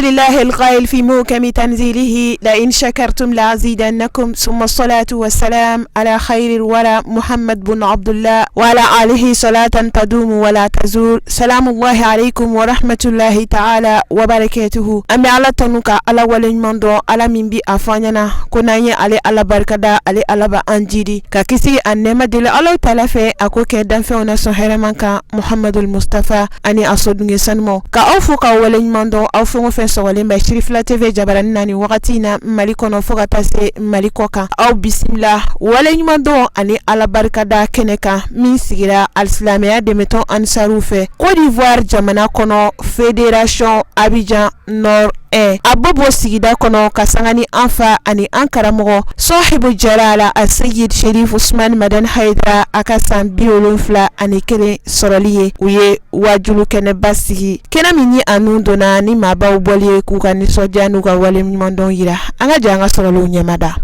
Alhamdulillahi alqail fi muhkami tanzilihi la in shakartum la azidannakum summa salatu wassalam ala khairil wara Muhammad bun Abdullah wa ala alihi salatan tadumu wa la tazul salamullahi alaikum wa rahmatullahi ta'ala wa barakatuhu. An bɛ Ala tanu ka Ala waleɲuman dɔn, Ala min bi a fɔ an ɲɛna ko n'an ye ale Ala barikada, ale Ala b'an jidi ka kisi ani nɛɛma deli Alahu taala fɛ, a k'o kɛ danfɛnw na sɔn hɛrɛman kan Muhamadul Mustafa ani a soduge sanumaw. Ka aw fo k'aw waleɲuman dɔn, aw fɛn o fɛn sɔgɔlen bɛ Sirifila TV jabaranin na nin wagati in na Mali kɔnɔ fo ka taa se Mali kɔ kan. Aw bisimila waleɲuman dɔn ani Ala barikada kɛnɛ kan min sigira alisilamɛya dɛmɛtɔn Ansaruw fɛ Côte d'Ivoire jamana kɔnɔ, Fédération Abidjan Nord 1, Abobo sigida kɔnɔ, ka sanga ni an fa ani an karamɔgɔ Sɔhibu Jalala Aseyid Sherif Usman Madani Hayidara a ka san 71 sɔrɔli ye. U ye wajulu kɛnɛba sigi, kɛnɛ min ni a nun donna ni maabaw bɔli ye k'u ka nisɔndiya n'u ka waleɲumandɔn yira. An ka jɛ an ka sɔrɔlenw ɲɛmada.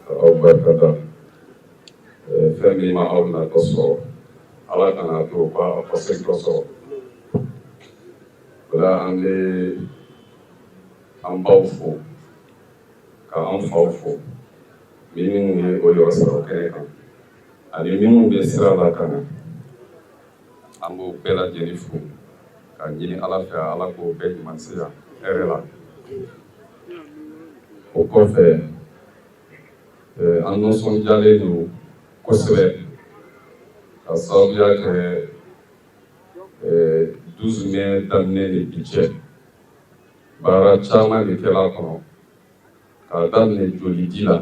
Aw barikada. Fɛn min ma aw natɔ sɔrɔ, Ala kana to ka aw segintɔ sɔrɔ. O la, an bɛ an baw fo ka an faw fo, minnu ye o yɔrɔ sɔrɔ kɛnɛ kan ani minnu bɛ sira la ka na. An b'o bɛɛ lajɛlen fo ka ɲini Ala fɛ, Ala k'o bɛɛ ɲuman se yan hɛrɛ la. O kɔfɛ, an nisɔndiyalen don kosɛbɛ ka sababuya kɛ 12 mai daminɛ ni bi cɛ, baara caman de kɛla a kɔnɔ, k'a daminɛ jolidi la,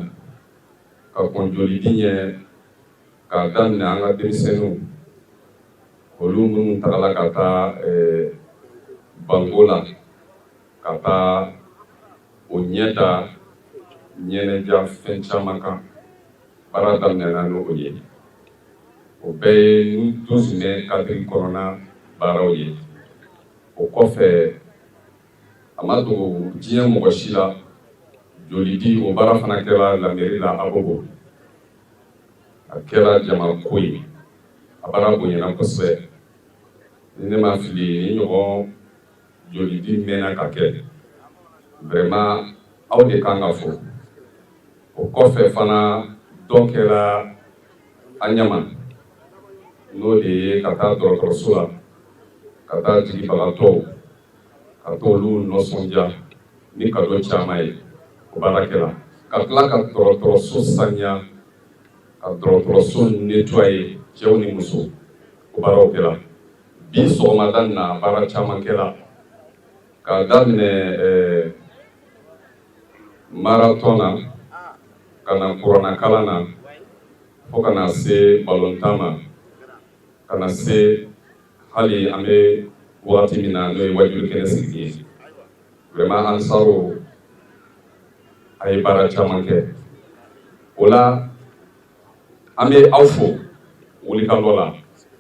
ka kɔn jolidi ɲɛ, k'a daminɛ an ka denmisɛnninw, olu minnu tagala ka taa banko la, ka taa o ɲɛ da ɲɛnɛja fɛn caman kan. Baara daminɛna n'o ye. O bɛɛ ye 12 mai cadre kɔnɔna baaraw ye. O kɔfɛ, a ma dogo diɲɛ mɔgɔ si la, jolidi o baara fana kɛra la mairie la Abobo. A kɛra jamako ye, a baara bonyana kosɛbɛ. Ni ne ma fili, ni ɲɔgɔn jolidi mɛnna ka kɛ. Vraiment, aw de kan ka fo. O kɔfɛ fana, dɔ kɛra an ɲama, n'o de ye ka taa dɔgɔtɔrɔso la, ka taa jigibagatɔw, ka t'olu nisɔndiya ni cadeau caman ye. O baara kɛra ka tila ka dɔgɔtɔrɔso saniya, ka dɔgɔtɔrɔso nettoyer, cɛw ni muso. O baaraw kɛra. Bi sɔgɔmada nin na, baara caman kɛra, k'a daminɛ marathon na, ka na kuranna na, fo ka na se balontan ma, ka na se hali an bɛ wagati min na, n'o ye wajulu kɛnɛ sigi ye. Vraiment, Ansaro a ye baara caman kɛ. O la, an bɛ aw fo wulikajɔ la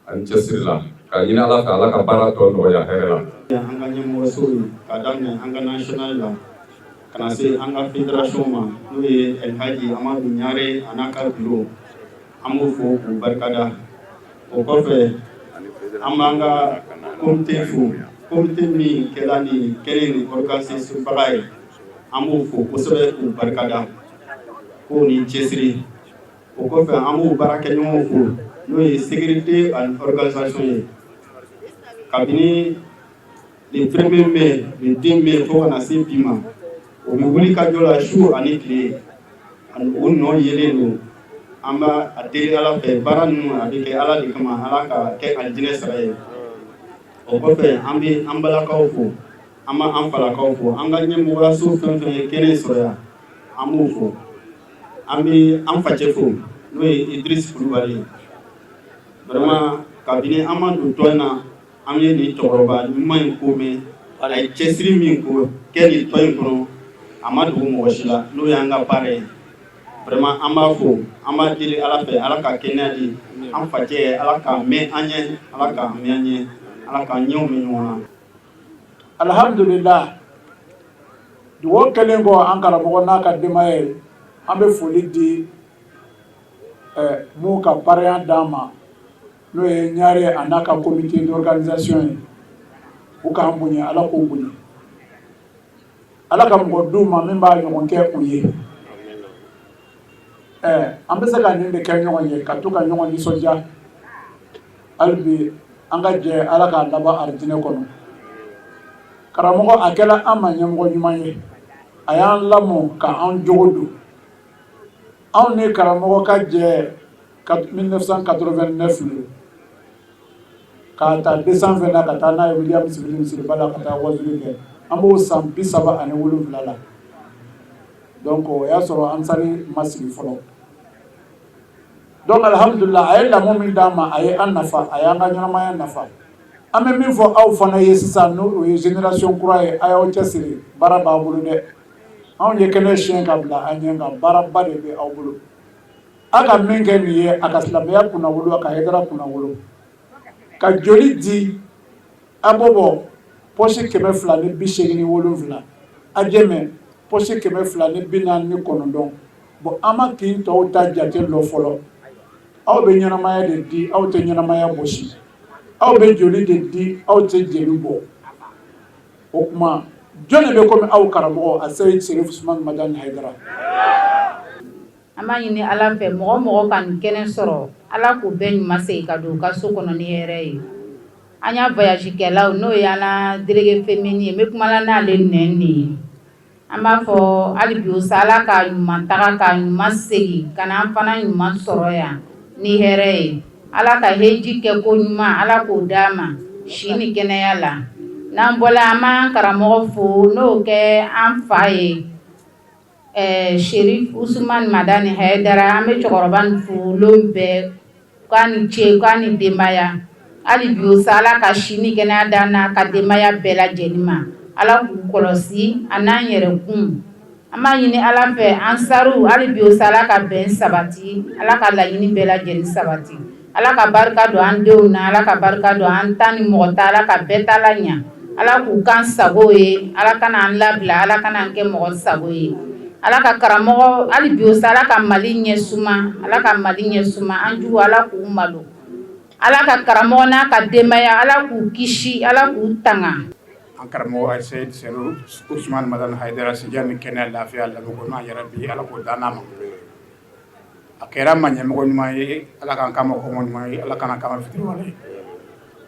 ani cɛsiri la, ka ɲini Ala fɛ, Ala ka baara tɔ nɔgɔya hɛrɛ la. An ka ɲɛmɔgɔsow ye, ka daminɛ an ka national la ka na se an ka fédération ma, n'o ye Elhaji Amadu Ɲare a n'a ka bureau, an b'o fo k'u barikada. O kɔfɛ, an b'an ka comité fo, comité min kɛla nin kɛnɛ nin organisé baga ye, an b'o fo kosɛbɛ k'u barikada k'o ni cɛsiri. O kɔfɛ, an b'o baarakɛɲɔgɔnw fo, n'o ye sécurité ani organisation ye, kabini le 1er mai, le 2 mai, fo ka na se bi ma, o bɛ wuli ka jɔ la su ani tile, ani o nɔ yelen don. An b'a a deli Ala fɛ, baara ninnu a bɛ kɛ Ala de kama, Ala ka kɛ alijinɛ sara ye. O kɔfɛ, an bɛ an balakaw fo, an b'an falakaw fo, an ka ɲɛmɔgɔyaso fɛn fɛn ye kɛnɛ sɔrɔ yan, an b'o fo. An bɛ an facɛ fo, n'o ye Idris Kulubali ye. Vraiment, kabini an ma don tɔn in na, an ye nin cɛkɔrɔba ɲuman in ko mɛn. A ye cɛsiri min ko kɛ nin tɔn in kɔnɔ, a ma dogo mɔgɔ si la, n'o y'an ka baara ye. Vraiment, an b'a fo, an b'a deli Ala fɛ, Ala ka kɛnɛya di an facɛ, Ala k'a mɛn an ɲɛ, Ala k'a mɛn an ɲɛ, Ala k'an ɲɛw mɛn ɲɔgɔn na. Alhamdulillah, dugawu kɛlen kɔ an karamɔgɔ n'a ka denbaya ye, an bɛ foli di mun ka parrain d'an ma, n'o ye Ɲare a n'a ka comité d'organisation ye. U k'an bonya, Ala k'u bonya. Ala ka mɔgɔ d'u ma min b'a ɲɔgɔn kɛ u ye. Ɛɛ, an bɛ se ka nin de kɛ ɲɔgɔn ye, ka to ka ɲɔgɔn nisɔndiya. Hali bi an ka jɛ, Ala k'a laban arijinɛ kɔnɔ. Karamɔgɔ, a kɛra an ma ɲɛmɔgɔ ɲuman ye. A y'an lamɔ ka an jogo don. Anw ni karamɔgɔ ka jɛ 1989 lo, k'a ta 220 na ka taa n'a ye William Sibiri misiriba la, ka taa wajuli kɛ. An b'o san 37 la. Donc o y'a sɔrɔ Ansari ma sigi fɔlɔ. Donc alhamdulillah, a ye lamɔ min d'an ma, a ye an nafa, a y'an ka ɲɛnamaya nafa. An bɛ min fɔ aw fana ye sisan, n'o o ye génération kura ye, a y'aw cɛsiri, baara b'aw bolo dɛ. Anw ye kɛnɛ siɲɛ ka bila an ɲɛ kan, baaraba de bɛ aw bolo. A ka min kɛ nin ye, a ka silamɛya kunnawolo, a ka Hayidara kunnawolo, ka joli di Abobo, poche 287, Adjamé, poche 249. Bon, an ma kin tɔw ta jate lɔ fɔlɔ. Aw bɛ ɲɛnamaya de di, aw tɛ ɲɛnamaya bɔsi. Aw bɛ joli de di, aw tɛ jeli bɔ. O tuma, jɔn de bɛ komi aw karamɔgɔ, a Seyid Serif Usman Madani Hayidara? An b'a ɲini Ala fɛ, mɔgɔ mɔgɔ ka nin kɛnɛ sɔrɔ, Ala k'u bɛɛ ɲuman segin ka don u ka so kɔnɔ ni hɛrɛ ye. An y'a voyage kɛlaw, n'o ye an na délégué féminin ye, n bɛ kumala n'ale nɛn de ye. An b'a fɔ hali bi sa, Ala ka ɲuman taga ka ɲuman segin ka na an fana ɲuman sɔrɔ yan ni hɛrɛ ye. Ala ka heji kɛ ko ɲuman, Ala k'o d'a ma si ni kɛnɛya la. N'an bɔla, an b'an karamɔgɔ fo, n'o kɛ an fa ye, Sherif Usman Madani Hayidara. An bɛ cɛkɔrɔba nin fo lon bɛɛ, k'a ni ce, k'a ni denbaya. Hali bi sa, Ala ka si ni kɛnɛya d'an n'a ka denbaya bɛɛ lajɛlen ma. Ala k'u kɔlɔsi a n'an yɛrɛ kun. An b'a ɲini Ala fɛ, ansaru, hali bi sa, Ala ka bɛn sabati, Ala ka laɲini bɛɛ lajɛlen sabati. Ala ka barika don an denw na, Ala ka barika don an ta ni mɔgɔ ta, Ala ka bɛɛ ta la ɲa. Ala k'u kan sago ye, Ala kana an labila, Ala kana an kɛ mɔgɔ sago ye. Ala ka karamɔgɔ, hali bi sa, Ala ka Mali ɲɛ suma, Ala ka Mali ɲɛ suma. An jugu, Ala k'u malo. Ala ka karamɔgɔ n'a ka denbaya, Ala k'u kisi, Ala k'u tanga. An karamɔgɔ Seyid Serif Usman Madani Hayidara, sijan ni kɛnɛya, lafiya lamɛn n'a yɛrɛ bi, Ala k'o dan n'a ma. A kɛra ma ɲɛmɔgɔ ɲuman ye, Ala k'an kama kɔmɔ ɲuman ye, Ala kana kama fitiriwale ye.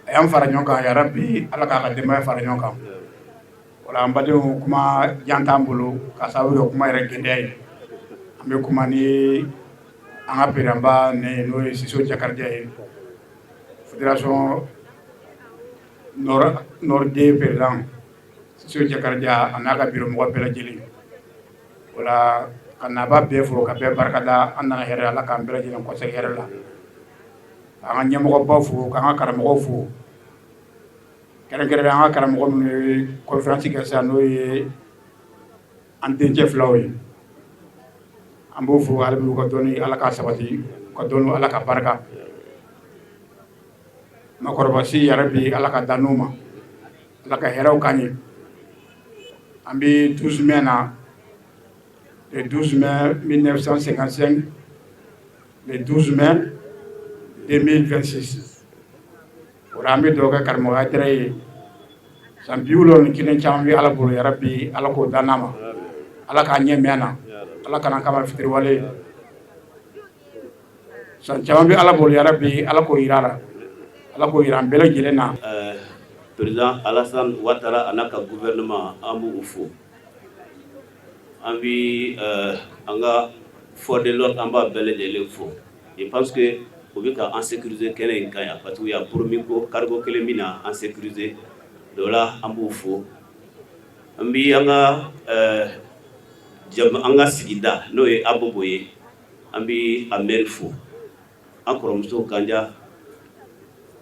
A y'an fara ɲɔgɔn kan yarabi, Ala k'a ka denbaya fara ɲɔgɔn kan. Wala an badenw, kuma jan t'an bolo ka sababu kɛ kuma yɛrɛ gɛlɛya ye. An bɛ kuma ni an ka président ne, n'o ye Siso Jakarija ye, fédération nord D président Siso Jakarija, a n'a ka bureau mɔgɔ bɛɛ lajɛlen. Wala ka naba bɛɛ fo, ka bɛɛ barikada. An nana hɛrɛ, Ala k'an bɛɛ lajɛlen kɔsegin hɛrɛ la. K'an ka ɲɛmɔgɔbaw fo, k'an ka karamɔgɔw fo, kɛrɛnkɛrɛnnen an ka karamɔgɔ minnu ye conférence kɛ sisan, n'o ye an dencɛ filaw ye. An b'o fo hali bi, u ka dɔnni, Ala k'a sabati, u ka dɔnni, Ala ka barika. Makɔrɔba si yɛrɛ bi, Ala ka dan n'u ma, Ala ka hɛrɛw k'an ye. An bɛ 12 mai na, le 12 mai 1955, le 12 mai 2026. O la, an bɛ dugawu kɛ karamɔgɔ Hayidara ye. San 71 caman bɛ Ala bolo yarabi, Ala k'o dan n'a ma, Ala k'a ɲɛ mɛn na, Ala kana kama fitiriwale ye. San caman bɛ Ala bolo yarabi, Ala k'o yira la, Ala k'o yira an bɛɛ lajɛlen na. Président Alassane Ouattara a n'a ka gouvernement, an b'u fo. An bi an ka force de l'ordre, an b'a bɛɛ lajɛlen fo. Je pense que u bɛ ka an sécuriser kɛnɛ in kan yan, parce que u y'a promis ko cargo kelen bɛ na an sécuriser o la. An b'u fo. An bi an ka an ka sigida, n'o ye Abobo ye, an bi a maire fo, an kɔrɔmuso Kanja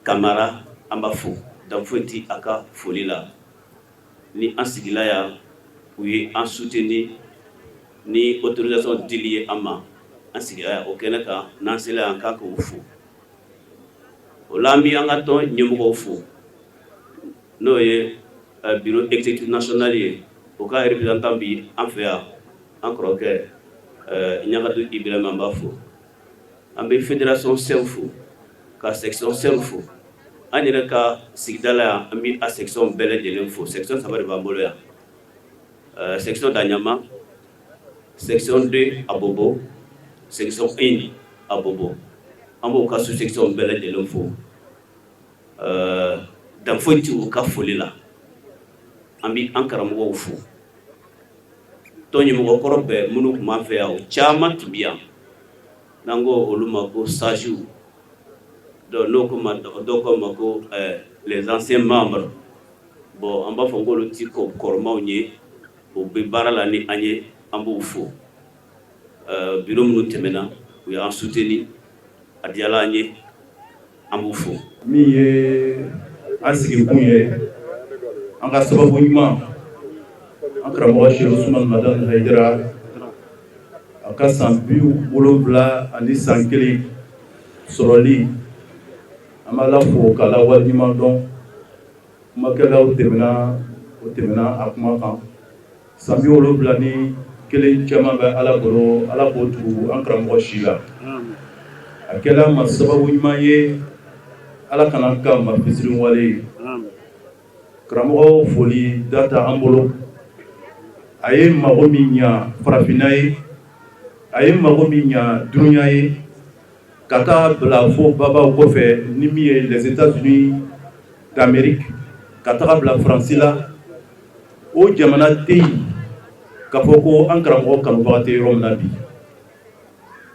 Kamara, an b'a fo, dan foyi ti a ka foli la. Ni an sigila yan, u ye an soutenir ni autorisation dili ye an ma, an sigira yan o kɛnɛ kan. N'an sera yan, k'a k'u fo. O la, an bi an ka tɔn ɲɛmɔgɔw fo, n'o ye bureau exécutif national ye. O ka représentant bi an fɛ yan, an kɔrɔkɛ Ɲagadu Ibrahima, an b'a fo. An bɛ fédération CEM fo, ka section CEM fo. An yɛrɛ ka sigida la yan, an bɛ a section bɛɛ lajɛlen fo. Section saba de b'an bolo yan. Section d'Anyama, section 2 Abobo, section 1 Abobo. An b'o ka sous-section bɛɛ lajɛlen fo. Dan foyi tɛ u ka foli la. An bɛ an karamɔgɔw fo. Tɔn ɲɛmɔgɔkɔrɔ bɛɛ minnu tun b'an fɛ yan, o caman tun bɛ yan. N'an ko olu ma ko sages, donc n'o ko ma, dɔw ko ma ko les anciens membres. Bon, an b'a fɔ k'olu ti kɔrɔmaw ye, o bɛ baara la ni an ye, an b'u fo. Bureau minnu tɛmɛna, u y'an soutenir, a diyara an ye, an b'u fo. Min ye an sigikun ye, an ka sababu ɲuman, an karamɔgɔ Sɛki Usumani Madani Hayidara, a ka san 71 sɔrɔli, an b'a la fo k'a la waleɲuman dɔn. Kumakɛlaw tɛmɛna, o tɛmɛna a kuma kan. San 71 caman bɛ Ala bolo, Ala k'o tugu an karamɔgɔ si la. A kɛla ma sababu ɲuman ye, Ala kana ka ma fitiriwale ye. Karamɔgɔ foli da ta an bolo. A ye mago min ɲa farafinna ye, a ye mago min ɲa dunuya ye, ka taa bila fo babaw kɔfɛ ni min ye les États-Unis d'Amérique, ka taga bila Faransi la, o jamana tɛ yen k'a fɔ ko an karamɔgɔ kanubaga tɛ yɔrɔ min na bi.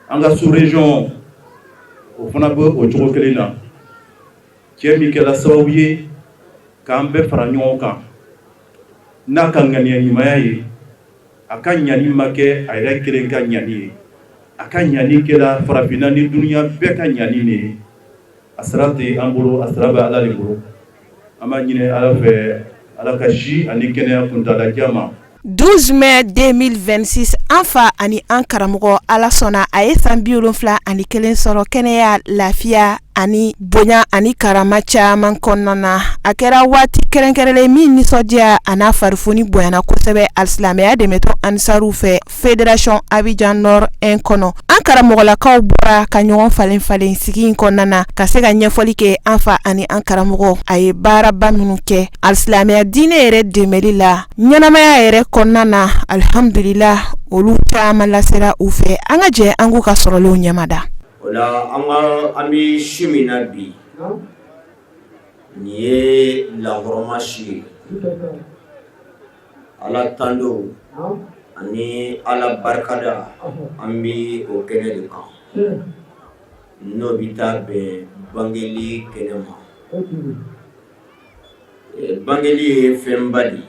An ka sous région, o fana bɛ o cogo kelen na. Cɛ min kɛra sababu ye k'an bɛɛ fara ɲɔgɔn kan n'a ka ŋaniya ɲumanya ye, a ka ɲani ma kɛ a yɛrɛ kelen ka ɲani ye, a ka ɲani kɛra farafinna ni dunuya bɛɛ ka ɲani de ye. A sara tɛ an bolo, a sara bɛ Ala de bolo. An b'a ɲini Ala fɛ, Ala ka si ani kɛnɛya kuntala ma. 12 mai 2026, an fa ani an karamɔgɔ, Ala sɔnna, a ye san 71 sɔrɔ kɛnɛya, lafiya ani bonya ani karama caman kɔnɔna na. A kɛra waati kɛrɛnkɛrɛnlen min nisɔndiya a n'a farifoni bonyana kosɛbɛ alisilamɛya dɛmɛtɔn Ansariw fɛ, Fédération Abidjan Nord 1 kɔnɔ. An karamɔgɔlakaw bɔra ka ɲɔgɔn falen falen sigi in kɔnɔna na ka se ka ɲɛfɔli kɛ an fa ani an karamɔgɔ a ye baaraba minnu kɛ alisilamɛya diinɛ yɛrɛ dɛmɛli la ɲɛnamaya yɛrɛ kɔnɔna na. Alihamdulila, olu caman lasera u fɛ. An ka jɛ an k'u ka sɔrɔlenw ɲɛmada. O la, an ka an bɛ su min na bi, nin ye lahɔrɔma su ye. Ala tando ani Ala barikada, an bɛ o kɛnɛ de kan, n'o bɛ taa bɛn bangeli kɛnɛ ma. Bangeli ye fɛnba de ye.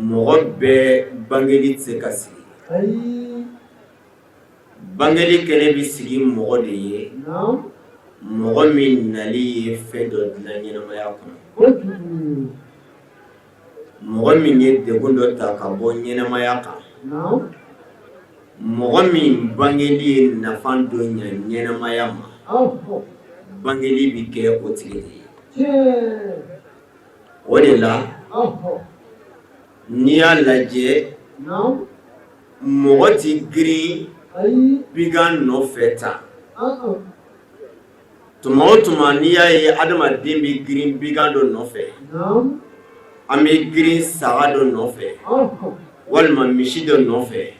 Mɔgɔ bɛɛ bangeli tɛ se ka sigi. Bangeli kɛnɛ bɛ sigi mɔgɔ de ye, mɔgɔ min nali ye fɛn dɔ dilan ɲɛnamaya kɔnɔ, mɔgɔ min ye degun dɔ ta ka bɔ ɲɛnamaya kan, mɔgɔ min bangeli ye nafa dɔ ɲɛ ɲɛnamaya ma. Bangeli bɛ kɛ o tigi de ye. O de la, n'i y'a lajɛ, mɔgɔ tɛ girin bigan nɔfɛ ta. Tuma o tuma n'i y'a ye adamaden bɛ girin bigan dɔ nɔfɛ, an bɛ girin saga dɔ nɔfɛ walima misi dɔ nɔfɛ,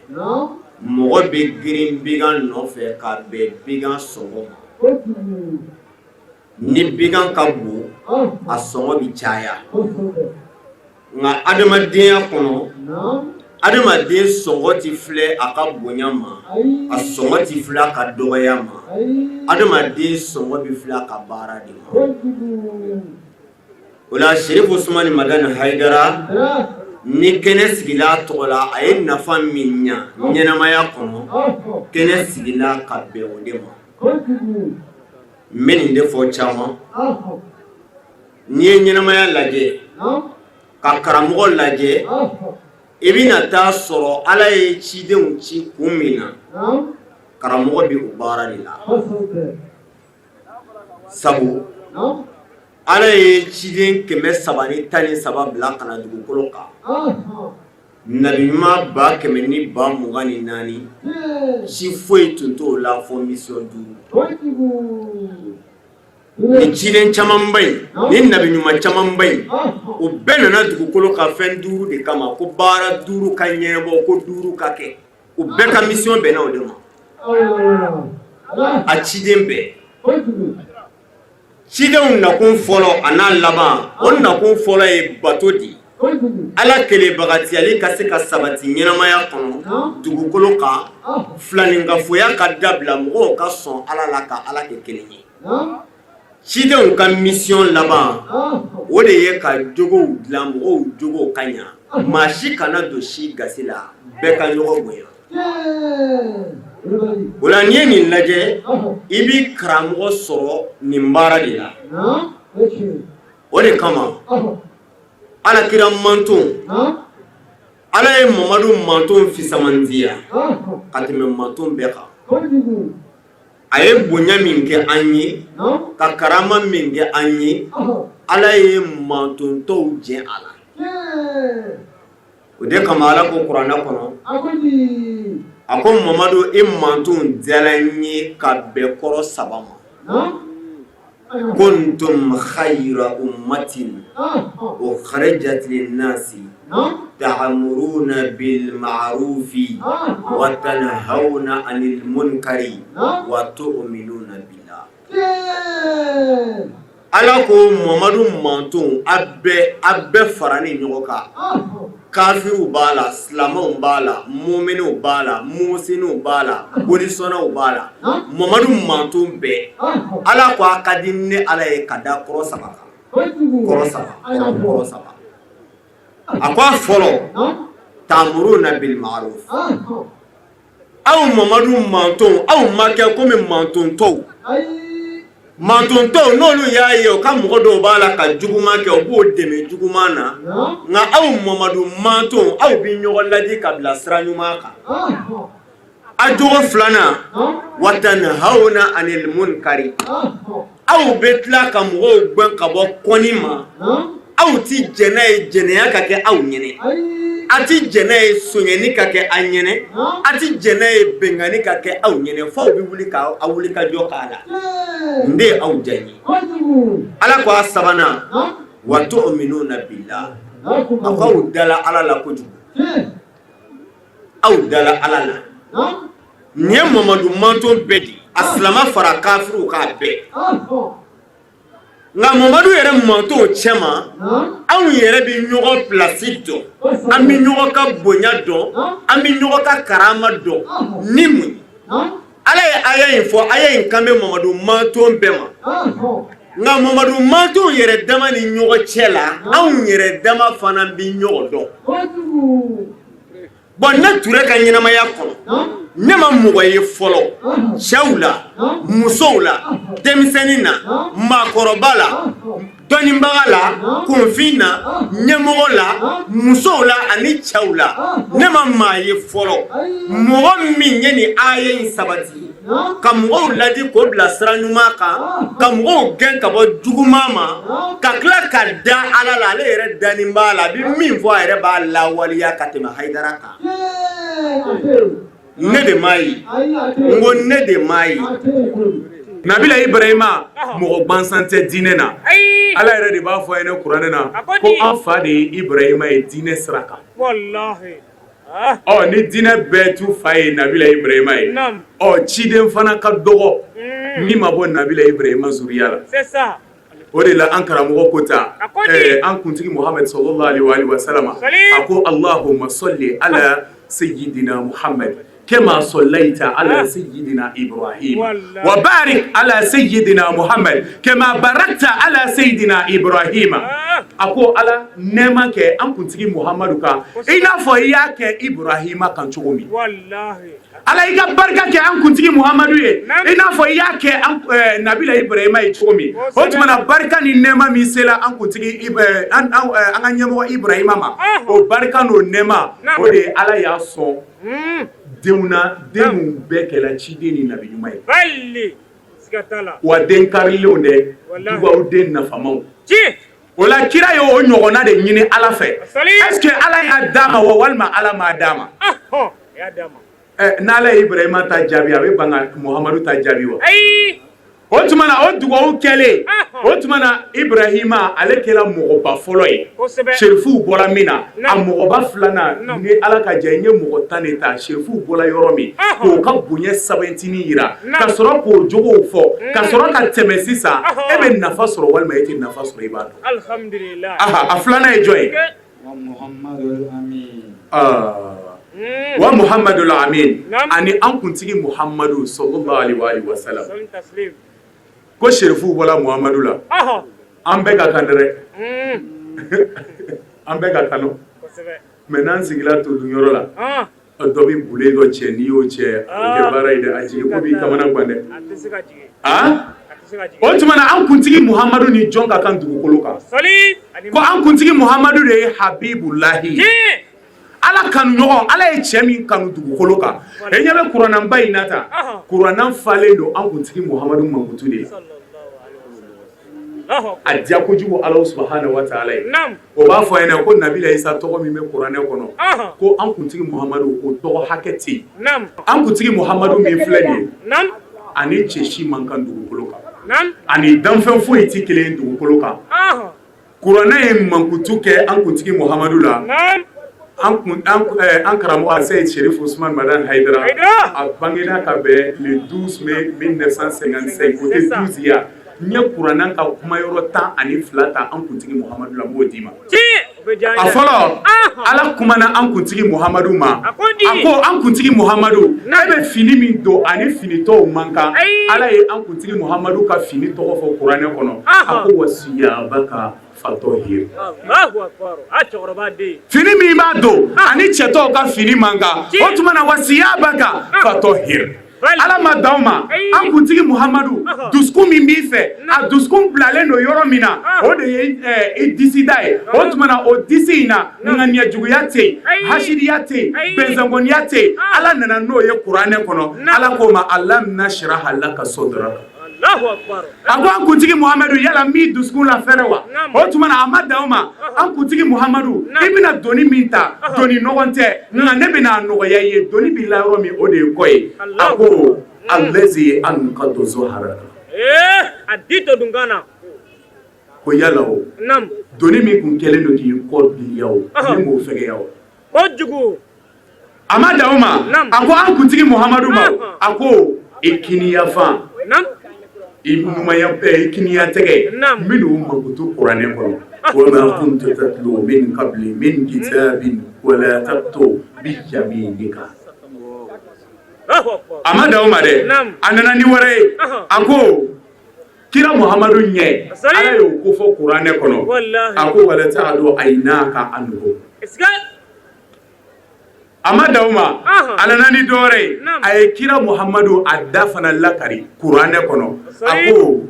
mɔgɔ bɛ girin bigan nɔfɛ ka bɛn bigan sɔngɔ ma. Ni bigan ka bon, a sɔngɔ bɛ caya. Nka adamadenya kɔnɔ, adamaden sɔngɔ tɛ filɛ a ka bonya ma, a sɔngɔ tɛ filɛ a ka dɔgɔya ma, adamaden sɔngɔ bɛ filɛ a ka baara de ma. O la, Serifu Usumani Madani Hayidara, ni kɛnɛ sigila a tɔgɔ la, a ye nafa min ɲa ɲɛnamaya kɔnɔ, kɛnɛ sigila ka bɛn o de ma. N bɛ nin de fɔ caman. N'i ye ɲɛnamaya lajɛ ka karamɔgɔ lajɛ, i bɛna taa sɔrɔ Ala ye cidenw ci kun min na, karamɔgɔ bɛ o baara de la. Sabu Ala ye ciden 313 bila ka na dugukolo kan. Nabi ɲuman 124 000, ci foyi tun t'o la fo mission duuru. Ni ciden camanba in, ni nabi ɲuman camanba in, U bɛɛ nana dugukolo kan fɛn duuru de kama, ko baara duuru ka ɲɛnabɔ, ko duuru ka kɛ. U bɛɛ ka mission bɛnna o de ma. A ciden bɛɛ, cidenw nakun fɔlɔ a n'a laban, o nakun fɔlɔ ye bato di Ala kelenbagatiyali ka se ka sabati ɲɛnamaya kɔnɔ dugukolo kan, filaninkafoya ka dabila, mɔgɔw ka sɔn Ala la ka Ala kɛ kelen ye. Cidenw ka mission laban, o de ye ka jogow dilan, mɔgɔw jogow ka ɲa, maa si kana don si gasi la, bɛɛ ka ɲɔgɔn bonya. O la, n'i ye nin lajɛ, i b'i karamɔgɔ sɔrɔ nin baara de la. O de kama Ala kira manton, Ala ye Mamadu manton fisamantiya ka tɛmɛ manton bɛɛ kan. A ye bonya min kɛ an ye, ka karama min kɛ an ye, Ala ye manton tɔw jɛ a la. O de kama Ala ko kuranɛ kɔnɔ, a ko Mamadu, e manton diyara n ye ka bɛn kɔrɔ saba ma: kuntum khayra ummatin ukhrijat linnasi ta'muruna bil ma'rufi wa tanhawna 'anil munkari wa tu'minuna billah. Ala ko Mamadu manton, a bɛɛ faralen ɲɔgɔn kan, kafiriw b'a la, silamɛw b'a la, muminiw b'a la, muhsiniw b'a la, bolisɔnnaw b'a la, Mamadu manton bɛɛ, Ala ko a ka di ne Ala ye ka da kɔrɔ saba kan, kɔrɔ saba, kɔrɔ saba. A ko a fɔlɔ, ta'muruna bil ma'ruf. Aw Mamadu manton, aw ma kɛ komi manton tɔw. Manton tɔw, n'olu y'a ye u ka mɔgɔ dɔw b'a la ka juguman kɛ, u b'o dɛmɛ juguman na. Nka aw Mamadu manton, aw bɛ ɲɔgɔn ladi ka bila sira ɲuman kan. A jogo filanan, wa tanhawna anil munkari, aw bɛ tila ka mɔgɔw gɛn ka bɔ kɔni ma. Aw tɛ jɛn n'a ye jɛnɛya ka kɛ aw ɲɛnɛ, a tɛ jɛn n'a ye sonyɛni ka kɛ aw ɲɛnɛ, a tɛ jɛn n'a ye binkanni ka kɛ aw ɲɛnɛ, f'aw bɛ wuli ka aw wuli ka jɔ k'a la. Nin de ye aw diya n ye. Ala ko a sabanan, wa tu'minuna billah, a ko aw dala Ala la kojugu, aw dala Ala la. Nin ye Mamadu manton bɛɛ di, a silama fara kafiriw k'a bɛɛ. Nka Mamadu yɛrɛ mantonw cɛma, anw yɛrɛ bɛ ɲɔgɔn pilasi dɔn, an bɛ ɲɔgɔn ka bonya dɔn, an bɛ ɲɔgɔn ka karama dɔn. Ni mun ye Ala ye aya in fɔ? Aya in kan bɛ Mamadu manton bɛɛ ma. Nka Mamadu mantonw yɛrɛ dama ni ɲɔgɔn cɛ la, anw yɛrɛ dama fana bɛ ɲɔgɔn dɔn. Bon, ne Ture ka ɲɛnamaya kɔnɔ, ne ma mɔgɔ ye fɔlɔ, cɛw la, musow la, denmisɛnnin na, maakɔrɔba la, dɔnnibaga la, kunfin na, ɲɛmɔgɔ la, musow la ani cɛw la, ne ma maa ye fɔlɔ, mɔgɔ min ye nin aya in sabati, ka mɔgɔw ladi k'o bila sira ɲuman kan, ka mɔgɔw gɛn ka bɔ juguman ma, ka tila ka da Ala la. Ale yɛrɛ dalen b'a la, a bɛ min fɔ, a yɛrɛ b'a lawaleya ka tɛmɛ Hayidara kan. Ne de m'a ye, n ko ne de m'a ye. Nabila Ibrahima, mɔgɔ gansan tɛ diinɛ na. Ala yɛrɛ de b'a fɔ a ɲɛna kuranɛ na ko an fa de ye Ibrahima ye diinɛ sira kan. Ɔ, ni diinɛ bɛɛ tu fa ye Nabila Ibrahima ye, ɔ, ciden fana ka dɔgɔ min ma bɔ Nabila Ibrahima zuriya la. O de la, an karamɔgɔ ko ta, an kuntigi Muhamad sallallahu alaihi wa sallam, a ko: Allahumma salli ala sayyidina Muhammad kama sallaita ala sayyidina Ibrahim wa barik ala sayyidina Muhammad kama barakta ala sayyidina Ibrahim. A ko Ala, nɛɛma kɛ an kuntigi Muhamadu kan i n'a fɔ i y'a kɛ Ibrahima kan cogo min. Ala, i ka barika kɛ an kuntigi Muhamadu ye i n'a fɔ i y'a kɛ Nabila Ibrahima ye cogo min. O tuma na, barika ni nɛɛma min sera an kuntigi, an ka ɲɛmɔgɔ Ibrahima ma, o barika n'o nɛɛma, o de ye Ala y'a sɔn denw na, den minnu bɛɛ kɛla ciden ni nabi ɲuman ye, wa den karilenw dɛ, dugawu den nafamaw. O la, kira ye o ɲɔgɔnna de ɲini Ala fɛ. Est ce que Ala y'a d'a ma wa, walima Ala m'a d'a ma? N'Ala ye Ibrahima ta jaabi, a bɛ ban ka Muhamadu ta jaabi wa? O tuma na o dugawu kɛlen, o tuma na Ibrahima ale kɛra mɔgɔba fɔlɔ ye, serifuw bɔra min na, a mɔgɔba filanan ni Ala ka jɛ n ye mɔgɔ 10 de ta serifuw bɔra yɔrɔ min k'o ka bonya sɛbɛntini jira ka sɔrɔ k'o jogow fɔ ka sɔrɔ ka tɛmɛ sisan e bɛ nafa sɔrɔ walima e tɛ nafa sɔrɔ i b'a dɔn, alihamudulila, a filanan ye jɔn ye wa Muhamadul Amin ani an kuntigi Muhamadu sallallahu alaihi wa sallam ko serifuw bɔra Muhamadu la an bɛɛ ka kan dɛ an bɛɛ ka kan mais n'an sigila to dunyɔrɔ la dɔ bɛ boulet dɔ cɛ n'i y'o cɛ a bɛ kɛ baara ye dɛ a jigin ko b'i kamana gan dɛ o tuma na an kuntigi Muhamadu ni jɔn ka kan dugukolo kan ko an kuntigi Muhamadu de ye Habibulahi Ala kanu ɲɔgɔn Ala ye cɛ min kanu dugukolo kan e ɲɛ bɛ kuranaba in na tan kuranɛ falen don an kuntigi Muhamadu mankutu de la a diya kojugu Ala subahana wa taala ye o b'a fɔ a ɲɛna ko Nabila Isa tɔgɔ min bɛ kuranɛ kɔnɔ ko an kuntigi Muhamadu o tɔgɔ hakɛ tɛ yen an kuntigi Muhamadu min filɛ nin ye ani cɛ si man kan dugukolo kan ani danfɛn foyi tɛ kelen ye dugukolo kan kuranɛ ye mankutu kɛ an kuntigi Muhamadu la an karamɔgɔ Seyid Sherif Usman Madani Hayidara a bangena ka bɛn le 12 mai 1955 o tɛ 12 ye wa n ye kuranɛ ka kuma yɔrɔ 12 ta an kuntigi Muhamadu la n b'o d'i ma a fɔlɔ Ala kumana an kuntigi Muhamadu ma a ko an kuntigi Muhamadu e bɛ fini min don ani fini tɔw man kan Ala ye an kuntigi Muhamadu ka fini tɔgɔ fɔ kuranɛ kɔnɔ a ko wasiyabaka fatahir fini min b'a don ani cɛ tɔw ka fini man kan o tuma na wasiyabaka fatahir Ala ma dan o ma an kuntigi Muhamadu dusukun min b'i fɛ a dusukun bilalen don yɔrɔ min na o de ye i disida ye o tuma na o disi in na ŋaniya juguya tɛ yen hasidiya tɛ yen bɛnzankɔniya tɛ yen Ala nana n'o ye kuranɛ kɔnɔ Ala k'o ma alam nashrah laka sadraka a ko an kuntigi Muhamadu yala n b'i dusukun lafɛrɛ wa o tuma na a ma dan o ma an kuntigi Muhamadu i bɛna doni min ta doni nɔgɔn tɛ nka ne bɛna a nɔgɔya i ye doni b'i la yɔrɔ min o de ye kɔ ye a ko allazi anqada zahraka a di to dun na ko yala o doni min tun kɛlen don k'i kɔ girinya o ne m'o fɛgɛya o kojugu a ma dan o ma a ko an kuntigi Muhamadu ma a ko i kiniyafan i numanya i kiniyatɛgɛ n bɛn'o mankutu kuranɛ kɔnɔ wa ma kunta tatlu min qabli min kitabin wala takhtu bi yaminika a ma dan o ma dɛ a nana ni wɛrɛ ye a ko kira Muhamadu ɲɛ Ala y'o kofɔ kuranɛ kɔnɔ a ko wala ta'adu aynaka anhum a ma dan o ma a nana ni dɔwɛrɛ ye a ye kira Muhamadu a da fana lakari kuranɛ kɔnɔ a ko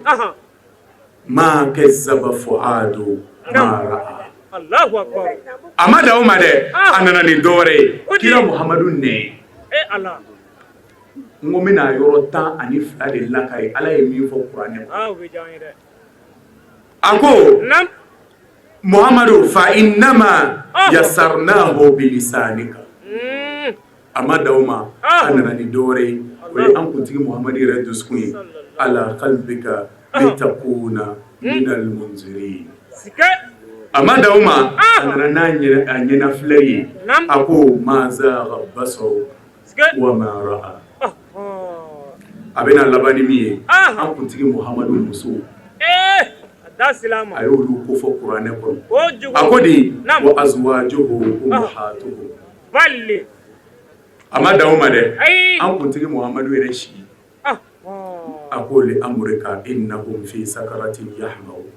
ma kazaba fuadu ma ra'a a ma dan o ma dɛ a nana ni dɔwɛrɛ ye kira Muhamadu nɛn n ko n bɛna yɔrɔ 12 de lakari Ala ye min fɔ kuranɛ kɔnɔ a ko Muhamadu fa innama yasarnahu bilisanika a ma dan o ma a nana ni dɔwɛrɛ ye o ye an kuntigi Muhamadu yɛrɛ dusukun ye ala qalbika litakuna minal munzirin a ma dan o ma a nana n'a ɲɛnafilɛ ye a ko ma zaga basaru wa ma ra'a a bɛna laban ni min ye an kuntigi Muhamadu muso a y'olu kofɔ kuranɛ kɔnɔ a ko di wa azwajuhu ummahatuhum a ma dan o ma dɛ an kuntigi Muhamadu yɛrɛ si a ko li amrika innahum fi sakaratihim ya'mahun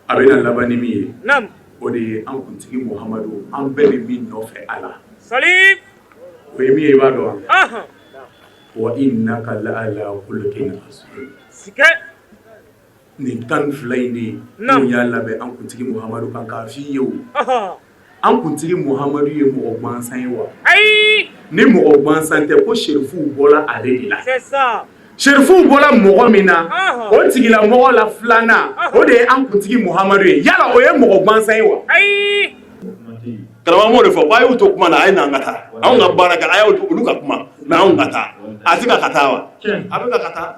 a bɛna laban ni min ye o de ye an kuntigi Muhamadu an bɛɛ bɛ min nɔfɛ a la o ye min ye i b'a dɔn wa wa innaka la'ala khuluqin azim nin 12 in de n'u y'a labɛn an kuntigi Muhamadu kan k'a f'i ye o an kuntigi Muhamadu ye mɔgɔ gansan ye wa ayi ni mɔgɔ gansan tɛ ko serifuw bɔra ale de la serifuw bɔra mɔgɔ min na o tigilamɔgɔ la filanan o de ye an kuntigi Muhamadu ye yala o ye mɔgɔ gansan ye wa ayi karamɔgɔ m'o de fɔ ko a y'u to kuma na a ye na an ka taa anw ka baara kɛ a y'u to olu ka kuma mais anw ka taa a tɛ ka taa wa a bɛ ka taa.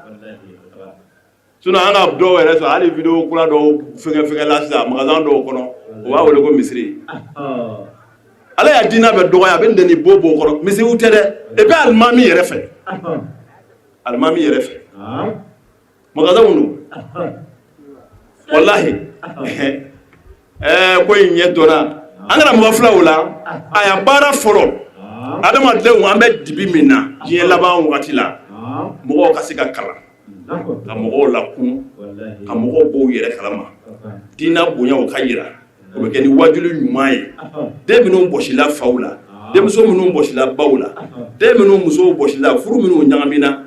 Sinon an ka dɔw yɛrɛ sɔrɔ hali vidéo kura dɔw fɛngɛ fɛngɛ la sisan magasin dɔw kɔnɔ, u b'a wele ko misiri. Ala ya diinɛ bɛ dɔgɔya, a bɛ nɛni bo bo kɔrɔ. Misiriw tɛ dɛ. Et puis alimami yɛrɛ fɛ, alimami yɛrɛ fɛ, magasinw don. Walahi, ɛɛ, ko in ɲɛ dɔnna. An karamɔgɔ fila o la, a ya baara fɔlɔ, adamadenw, an bɛ dibi min na diɲɛ laban wagati la, mɔgɔw ka se ka kalan, ka mɔgɔw lakunu, ka mɔgɔw bɔ u yɛrɛ kalama, diinɛ bonya o ka yira, o bɛ kɛ ni wajuli ɲuman ye. Den minnu bɔsila faw la, denmuso minnu bɔsila baw la, den minnu musow bɔsila, furu minnu ɲagamina,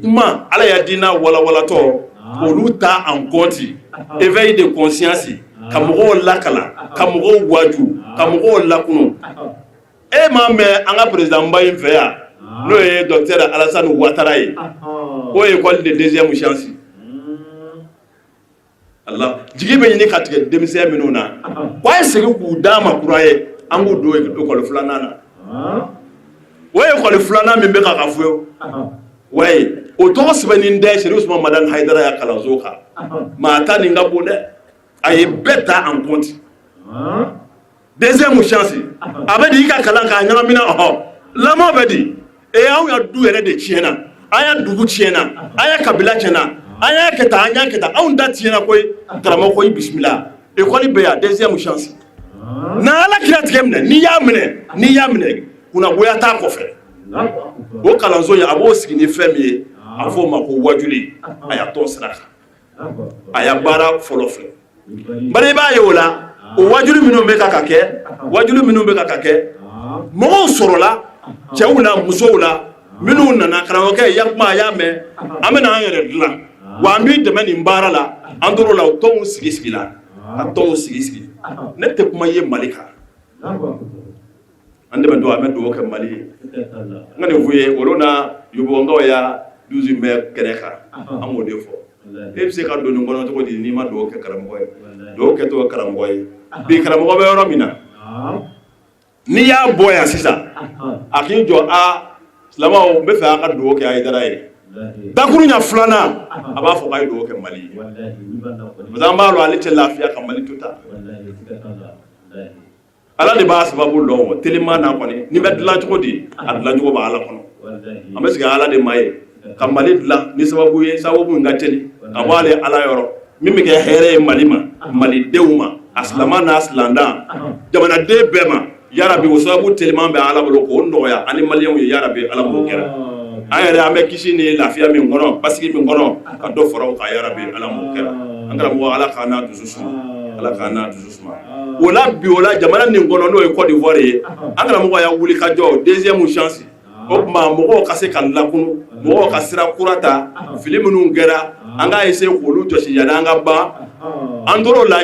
kuma ala ya diinɛ walawalatɔ, olu ta en compte, éveil de conscience, ka mɔgɔw lakalan, ka mɔgɔw waju, ka mɔgɔw lakunu. E m'a mɛn an ka président ba in fɛ yan, n'o ye docteur Alassane Ouattara ye, k'o ye école de deuxième chance. Allah, jigi bɛ ɲini ka tigɛ denmisɛn minnu na, ko a ye segin k'u d'a ma kura ye, an k'u don école filanan na. O ye école filanan min bɛ ka fɔ wayi, o tɔgɔ sɛbɛnni tɛ Chérif Ousmane Madani Haïdara ya kalanso kan. Maa ta nin ka bon dɛ, a ye bɛɛ ta en compte. Deuxième chance a bɛ di i ka kalan k'a ɲagamina, ɔhɔ, lamɔ bɛ di. E, anw ya du yɛrɛ de tiɲɛna, an ya dugu tiɲɛna, an ya kabila tiɲɛna, an y'a kɛ tan, an y'a kɛ tan, anw da tiɲɛna koyi. Karamɔgɔ ko i bisimila, école bɛ yan, deuxième chance. Na ala kira tigɛ minɛ, n'i y'a minɛ, n'i y'a minɛ, kunnagoya t'a kɔfɛ. O kalanso in, a b'o sigi ni fɛn min ye, a f'o ma ko wajuli. A y'a tɔn sira kan, a y'a baara fɔlɔ filɛ. Bari i b'a ye o la, o wajuli minnu bɛ ka kɛ, wajuli minnu bɛ ka kɛ, mɔgɔw sɔrɔla cɛw la, musow la, minnu nana karamɔgɔkɛ ya kuma, a y'a mɛn, an bɛna an yɛrɛ dilan wa, an b'i dɛmɛ nin baara la. An tor'o la, o tɔnw sigi sigi la, ka tɔnw sigi sigi. Ne tɛ kuma ye Mali kan, an dɛmɛ don, an bɛ dugawu kɛ Mali ye. N ka nin f'u ye, olu na Yopougonkaw ya 12 mai kɛnɛ kan, an b'o de fɔ. E bɛ se ka don nin kɔnɔ cogo di n'i ma dugawu kɛ karamɔgɔ ye? Dugawu kɛtɔ karamɔgɔ ye bi, karamɔgɔ bɛ yɔrɔ min na, n'i y'a bɔ yan sisan, a k'i jɔ, a silamɛw, n bɛ fɛ a ka dugawu kɛ Hayidara ye. Dakuru ɲɛ filanan, a b'a fɔ k'a ye dugawu kɛ Mali ye, parce que an b'a dɔn ale tɛ lafiya ka Mali to tan. Ala de b'a sababu lɔn, o teliman n'a kɔni ni bɛ dilan cogo di, a dilan cogo b'a ala kɔnɔ. An bɛ sigi ala de ma ye ka Mali dilan ni sababu ye, sababu min ka teli ka bɔ ale ala yɔrɔ, min bɛ kɛ hɛrɛ ye Mali ma, malidenw ma, a silama n'a silandan, jamanaden bɛɛ ma. Yarabi, o sababu teliman bɛ ala bolo k'o nɔgɔya ani maliyɛnw ye. Yarabi, ala b'o kɛra. An yɛrɛ, an bɛ kisi ni lafiya min kɔnɔ, basigi min kɔnɔ, ka dɔ fara o kan. Yarabi, ala m'o kɛra. An karamɔgɔ, ala k'an n'a dusu suma, ala k'an n'a dusu suma. O la bi, o la jamana nin kɔnɔ, n'o ye Côte d'Ivoire ye, an karamɔgɔ y'a wuli ka jɔ deuxième chance. O tuma mɔgɔw ka se ka lakunu, mɔgɔw ka sira kura ta, fili minnu kɛra, an k'a essayer k'olu jɔsi yanni an ka ban. An tor'o la,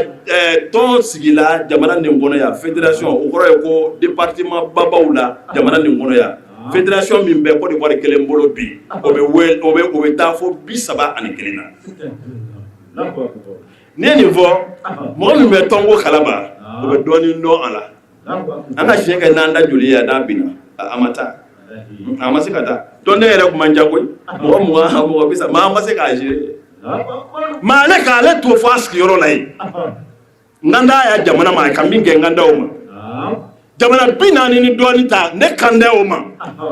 tɔn sigila jamana nin kɔnɔ yan, fédération. O kɔrɔ ye ko département babaw la jamana nin kɔnɔ yan, fédération min bɛ Côte d'Ivoire kelen bolo bi, o bɛ wele, o bɛ taa fo 31 na. N'i ye nin fɔ, mɔgɔ min bɛ tɔnko kalama, o bɛ dɔɔnin dɔn a la. An ka siɲɛ kɛ n'an da joli ye, n'a binna, a ma taa, a ma se ka taa. Tɔnden yɛrɛ kun man ca koyi, mɔgɔ 20, mɔgɔ 30, mais an ma se k'a gérer. Mais ale k'ale to fo a sigiyɔrɔ la yen, n kan t'a ya jamana ma, a ka min kɛ, n kan tɛ o ma. Jamana 40 ni dɔɔnin ta, ne kan tɛ o ma.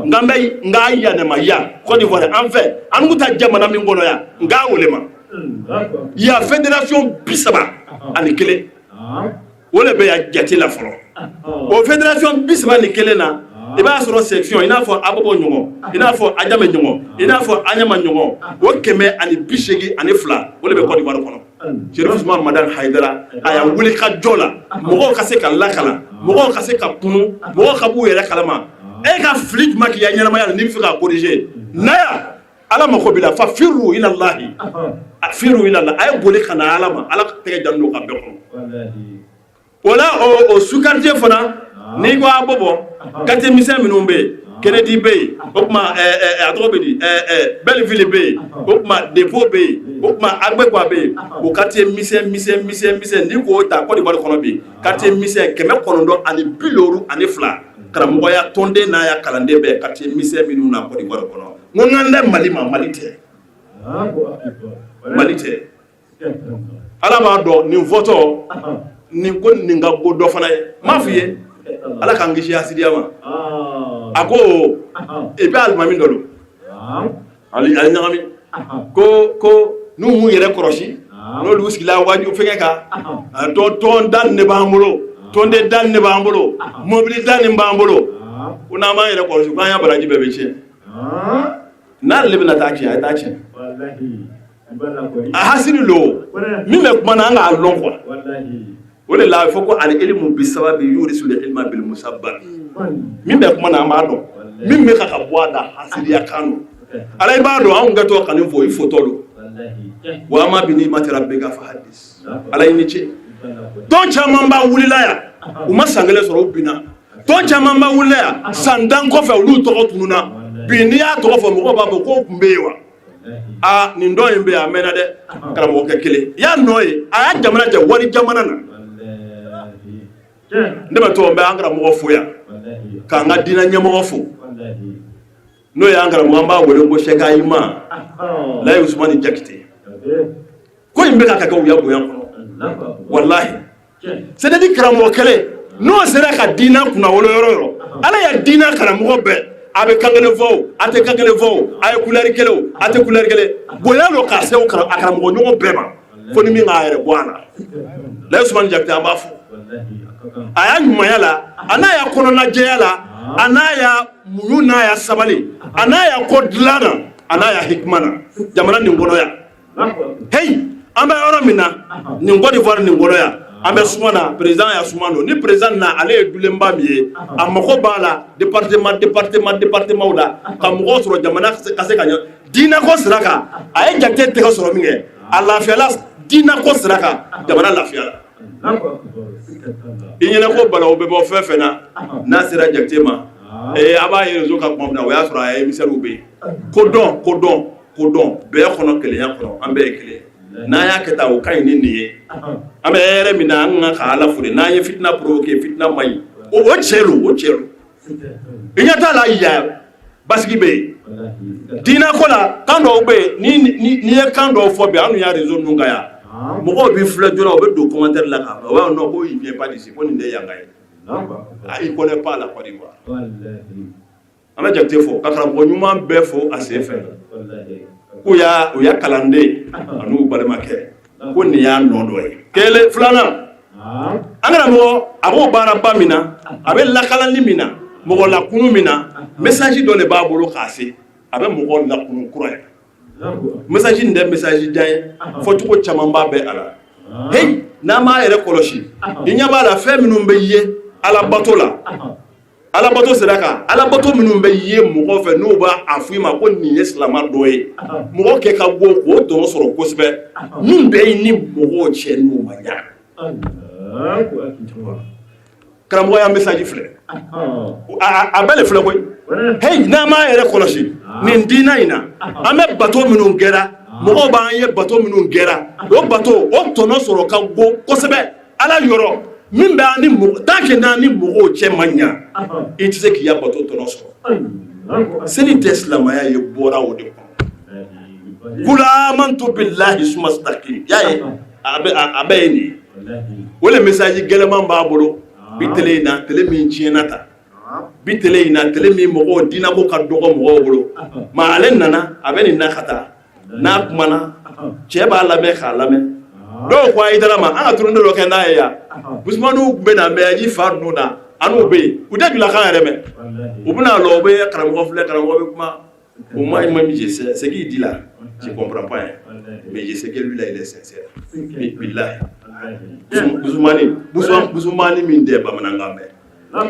N kan bɛ n k'a yanɛma yan Côte d'Ivoire, an fɛ, an kun ta jamana min kɔnɔ yan, n k'a wele ma yan, fédération 31, o de bɛ yan jate la fɔlɔ. O fédération 31 na, i b'a sɔrɔ section, i n'a fɔ Abobo ɲɔgɔn, i n'a fɔ Adjamé ɲɔgɔn, i n'a fɔ Anyama ɲɔgɔn, o 182, o de bɛ Côte d'Ivoire kɔnɔ. Chérif Ousmane Madani Haïdara, a y'a wuli ka jɔ la, mɔgɔw ka se ka lakalan, mɔgɔw ka se ka kunu, mɔgɔw ka b'u yɛrɛ kalama. E ka fili jumɛn k'i ya ɲɛnamaya la n'i bɛ fɛ k'a corriger? Na yan, ala mako b'i la. Fa firu ila Allahi, firu ila Allah, a ye boli ka na ala ma, ala tɛgɛ jan don ka bɛɛ kɔnɔ. O la, o sous quartier fana, n'i ko Abobo, quartier misɛn minnu bɛ yen, Kennedy bɛ yen, o tuma a tɔgɔ bɛ di, Belleville bɛ yen, o tuma Dépôt bɛ yen, o tuma Agbekwa bɛ yen. O quartier misɛn misɛn misɛn misɛn, n'i k'o ta Côte d'Ivoire kɔnɔ bi, quartier misɛn 952, karamɔgɔya tɔnden n'a ya kalanden bɛɛ, quartier misɛn minnu na Côte d'Ivoire kɔnɔ. N ko n kan tɛ Mali ma, Mali tɛ. Mali tɛ. Ala b'a dɔn nin fɔtɔ nin ko nin ka go dɔ fana ye. N m'a f'i ye, Ala k'an kisi hasidiya ma. A ko i bɛ alimami dɔ don, ali ali ɲagami ko ko n'u m'u yɛrɛ kɔlɔsi, n'olu sigila waaju fɛngɛ kan, tɔn tɔn da nin de b'an bolo, tɔnden da nin de b'an bolo, mobili da nin b'an bolo, ko n'an m'an yɛrɛ kɔlɔsi k'an ya baraji bɛɛ bɛ tiɲɛ. N'ale bɛna taa tiɲɛ, a ye taa tiɲɛ. A hasidi lo min bɛ kuma na, an k'a lɔn quoi. O de la a fɔ ko al ilmu bi sababi yurisul ilma bil musabbabi. Min bɛ kuma na, an b'a dɔn min bɛ ka bɔ a da, hasidiya kan don. Ala i b'a dɔn anw kɛtɔ ka nin fɔ, i fotɔ don. Wa amma bi ni'mati rabbika fa hadis. Ala i ni ce. Tɔn caman b'a wulila yan, u ma san kelen sɔrɔ, u binna. Tɔn caman b'a wulila yan, san 10 kɔfɛ olu tɔgɔ tununna. Bi n'i y'a tɔgɔ fɔ, mɔgɔw b'a fɔ k'o tun bɛ yen wa. Aa, nin dɔn in bɛ yen, a mɛnna dɛ. Karamɔgɔkɛ kelen i y'a nɔ ye, a y'a jamana jɛ wali jamana na. Ne bɛ to n bɛ an karamɔgɔ fo yan, k'an ka diinɛ ɲɛmɔgɔ fo, n'o y'an karamɔgɔ, an b'a wele ko Sɛki Ayima Layi Usumani Jakite. Ko in bɛ ka kɛ u ya bonya kɔnɔ, walahi. C'est à dire karamɔgɔ kelen n'o sera ka diinɛ kunnawolo yɔrɔ yɔrɔ, Ala ya diinɛ karamɔgɔ bɛɛ, a bɛ kan kelen fɔ o, a tɛ kan kelen fɔ o, a ye couleur kelen o, a tɛ couleur kelen, bonya don k'a se o a karamɔgɔ ɲɔgɔn bɛɛ ma, fo ni min k'a yɛrɛ bɔ a la. Layi Usumani Jakite, an b'a fo a y'a ɲumanya la, a n'a y'a kɔnɔnajɛya la, a n'a y'a muɲu, n'a y'a sabali, a n'a y'a ko dilan na, a n'a y'a hikima na jamana nin kɔnɔ yan. Hey, an bɛ yɔrɔ min na nin Côte d'Ivoire nin kɔnɔ yan, an bɛ suma na. Président y'a suma don ni président na, ale ye dulenba min ye, a mago b'a la département département département la ka mɔgɔw sɔrɔ, jamana ka se ka ɲɛ diinɛko sira kan. A ye Jakite tɛgɛ sɔrɔ min kɛ, a lafiyala diinɛko sira kan, jamana lafiyala. I ɲɛna ko balawu bɛ bɔ fɛn fɛn na, n'a sera Jakite ma, ee, a b'a ye réseau kan tuma min na, o y'a sɔrɔ a ye émissaire bɛ yen. Ko dɔn, ko dɔn, ko dɔn bɛɛ kɔnɔ, kelenya kɔnɔ, an bɛɛ ye kelen. N'an y'a kɛ tan, o ka ɲi ni nin ye. An bɛ hɛrɛ min na, an kan ka Ala fo de. N'an ye fitina provoquer, fitina man ɲi. O cɛ don, o cɛ don. I ɲɛ t'a la yan, basigi bɛ yen diinɛ ko la. Kan dɔw bɛ yen, ni n'i ye kan dɔw fɔ bi, an dun y'a réseau ninnu kan yan, mɔgɔw b'i filɛ joona, u bɛ don commentaire la k'a fɔ, u b'a fɔ non, ko il vient pas d'ici, ko nin tɛ yan ka ye. Ah, il connaît pas la Côte d'Ivoire. An bɛ Jakite fo, ka karamɔgɔ ɲuman bɛɛ fo a sen fɛ, k'u y'a u y'a kalanden an'u balimakɛ, ko nin y'a nɔ dɔ ye. Kelen filanan, an karamɔgɔ, a b'o baaraba min na, a bɛ lakalanni min na, mɔgɔ lakunu min na, message dɔ de b'a bolo k'a se, a bɛ mɔgɔ lakunu kura ye. Message nin tɛ message jan ye, fɔcogo caman b'a bɛɛ a la. Hey, n'an m'a yɛrɛ kɔlɔsi, i ɲɛ b'a la, fɛn minnu bɛ ye alabato la, alabato sira kan, alabato minnu bɛ ye mɔgɔ fɛ, n'u b'a a fɔ i ma ko nin ye silamɛ dɔ ye, mɔgɔ kɛ ka go k'o tɔnɔ sɔrɔ kosɛbɛ, min bɛ i ni mɔgɔw cɛ n'u ma ɲa. Karamɔgɔ y'a message filɛ, a bɛɛ de filɛ koyi. Hey, n'an m'a yɛrɛ kɔlɔsi nin diinɛ in na, an bɛ bato minnu kɛra, mɔgɔw b'an ye bato minnu kɛra, o bato o tɔnɔ sɔrɔ ka go kosɛbɛ Ala yɔrɔ min bɛ an ni mɔgɔ, tant que n'an ni mɔgɔw cɛ ma ɲa, i tɛ se k'i ya bato tɔnɔ sɔrɔ. Seli tɛ silamɛya ye, bɔra o de kɔnɔ. Qul amantu billahi summa staqim. Y'a ye, a bɛɛ ye nin ye. O le message gɛlɛman b'a bolo bi tele in na, tele min tiɲɛna ta bi tele in na, tele min mɔgɔw diinɛko ka dɔgɔ mɔgɔw bolo. Ma ale nana, a bɛ nin na ka taa n'a kumana, cɛ b'a lamɛn k'a lamɛn. Dɔw ko Ayidara ma, an ka tournée dɔ kɛ n'a ye yan, Busumaniw tun bɛ na mɛyaji fa ninnu na, an n'u bɛ yen, u tɛ julakan yɛrɛ mɛn, u bɛna lɔ, u bɛ karamɔgɔ filɛ, karamɔgɔ bɛ kuma. Au moins, moi, je sais ce qu'il dit là, je comprends pas, hein. Mais je sais que lui là, il est sincère. Billahi. Busumani, Busumani min tɛ bamanankan mɛn.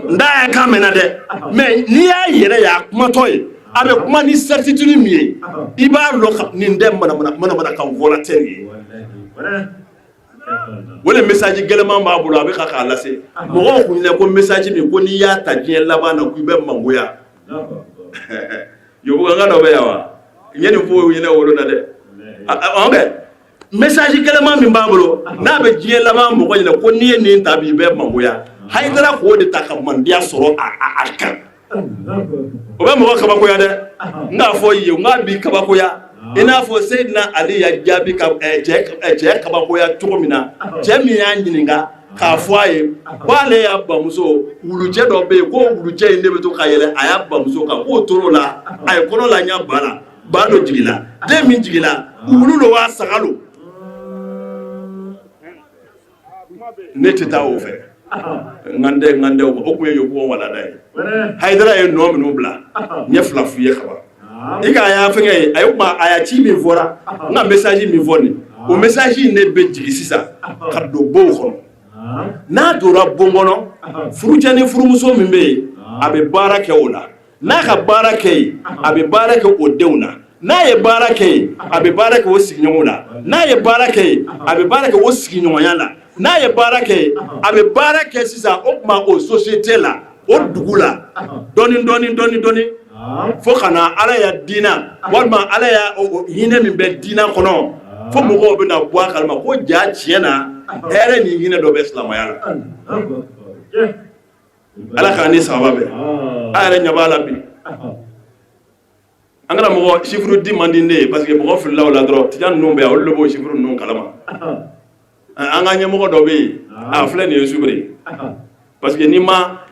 N da y'a kan mɛnna dɛ, mais n'i y'a yɛrɛ y'a kumatɔ ye, a bɛ kuma ni certitude min ye, i b'a lɔn ka nin tɛ manamana manamanakan fɔla tɛ nin ye. O le message gɛlɛman b'a bolo, a bɛ ka k'a lase mɔgɔw kun ɲɛna ko message min ko n'i y'a ta diɲɛ laban na, k'i bɛ mangoya. Yobukanka dɔ bɛ yan wa, n ye nin fɔ o ɲɛna wolo na dɛ. Ɔn kɛ message gɛlɛman min b'a bolo, n'a bɛ diɲɛ laban mɔgɔ ɲɛna ko n'i ye nin ta bi, i bɛ mangoya, Hayidara k'o de ta ka mandiya sɔrɔ a kan, o bɛ mɔgɔ kabakoya dɛ. N k'a fɔ i ye, n k'a b'i kabakoya. I n'a fɔ Seyidina Ali ya jaabi ka cɛ kabakoya cogo min na, cɛ min y'a ɲininka k'a fɔ a ye ko ale y'a bamuso wulucɛ dɔ bɛ yen, ko wulucɛ in de bɛ to ka yɛlɛ a y'a bamuso kan, k'o tor'o la a ye kɔnɔ la ɲɛ ba la, ba dɔ jigila, den min jigila wulu lo wa saga lo? Ne tɛ taa o fɛ, n kan tɛ o tun ye Yopougon walanda ye. Hayidara ye nɔ minnu bila, n ye fila f'i ye kaban. I ka a y'a fɛngɛ ye, a ye kuma, a y'a ci min fɔra, n ka message min fɔ nin, o message in de bɛ jigin sisan ka don bonw kɔnɔ. N'a donna bon kɔnɔ, furucɛ ni furumuso min bɛ yen, a bɛ baara kɛ o la. N'a ka baara kɛ yen, a bɛ baara kɛ o denw na. N'a ye baara kɛ yen, a bɛ baara kɛ o sigiɲɔgɔnw la. N'a ye baara kɛ yen, a bɛ baara kɛ o sigiɲɔgɔnya la. N'a ye baara kɛ yen, a bɛ baara kɛ sisan o tuma o société la, o dugu la, dɔɔni dɔɔni dɔɔni dɔɔni, fo ka na Ala ya diina walima Ala ya hinɛ min bɛ diina kɔnɔ, fo mɔgɔw bɛna bɔ a kalama ko ja tiɲɛ na hɛrɛ ni hinɛ dɔ bɛ silamɛya la. Ala k'an ni sababa bɛn. A yɛrɛ ɲɛ b'a la bi, an kana mɔgɔ chiffre di man di ne ye, parce que mɔgɔ filila o la dɔrɔn. Tijan ninnu bɛ yan, olu de b'o chiffre ninnu kalama. An ka ɲɛmɔgɔ dɔ bɛ yen, a filɛ nin ye Soubré, parce que n'i ma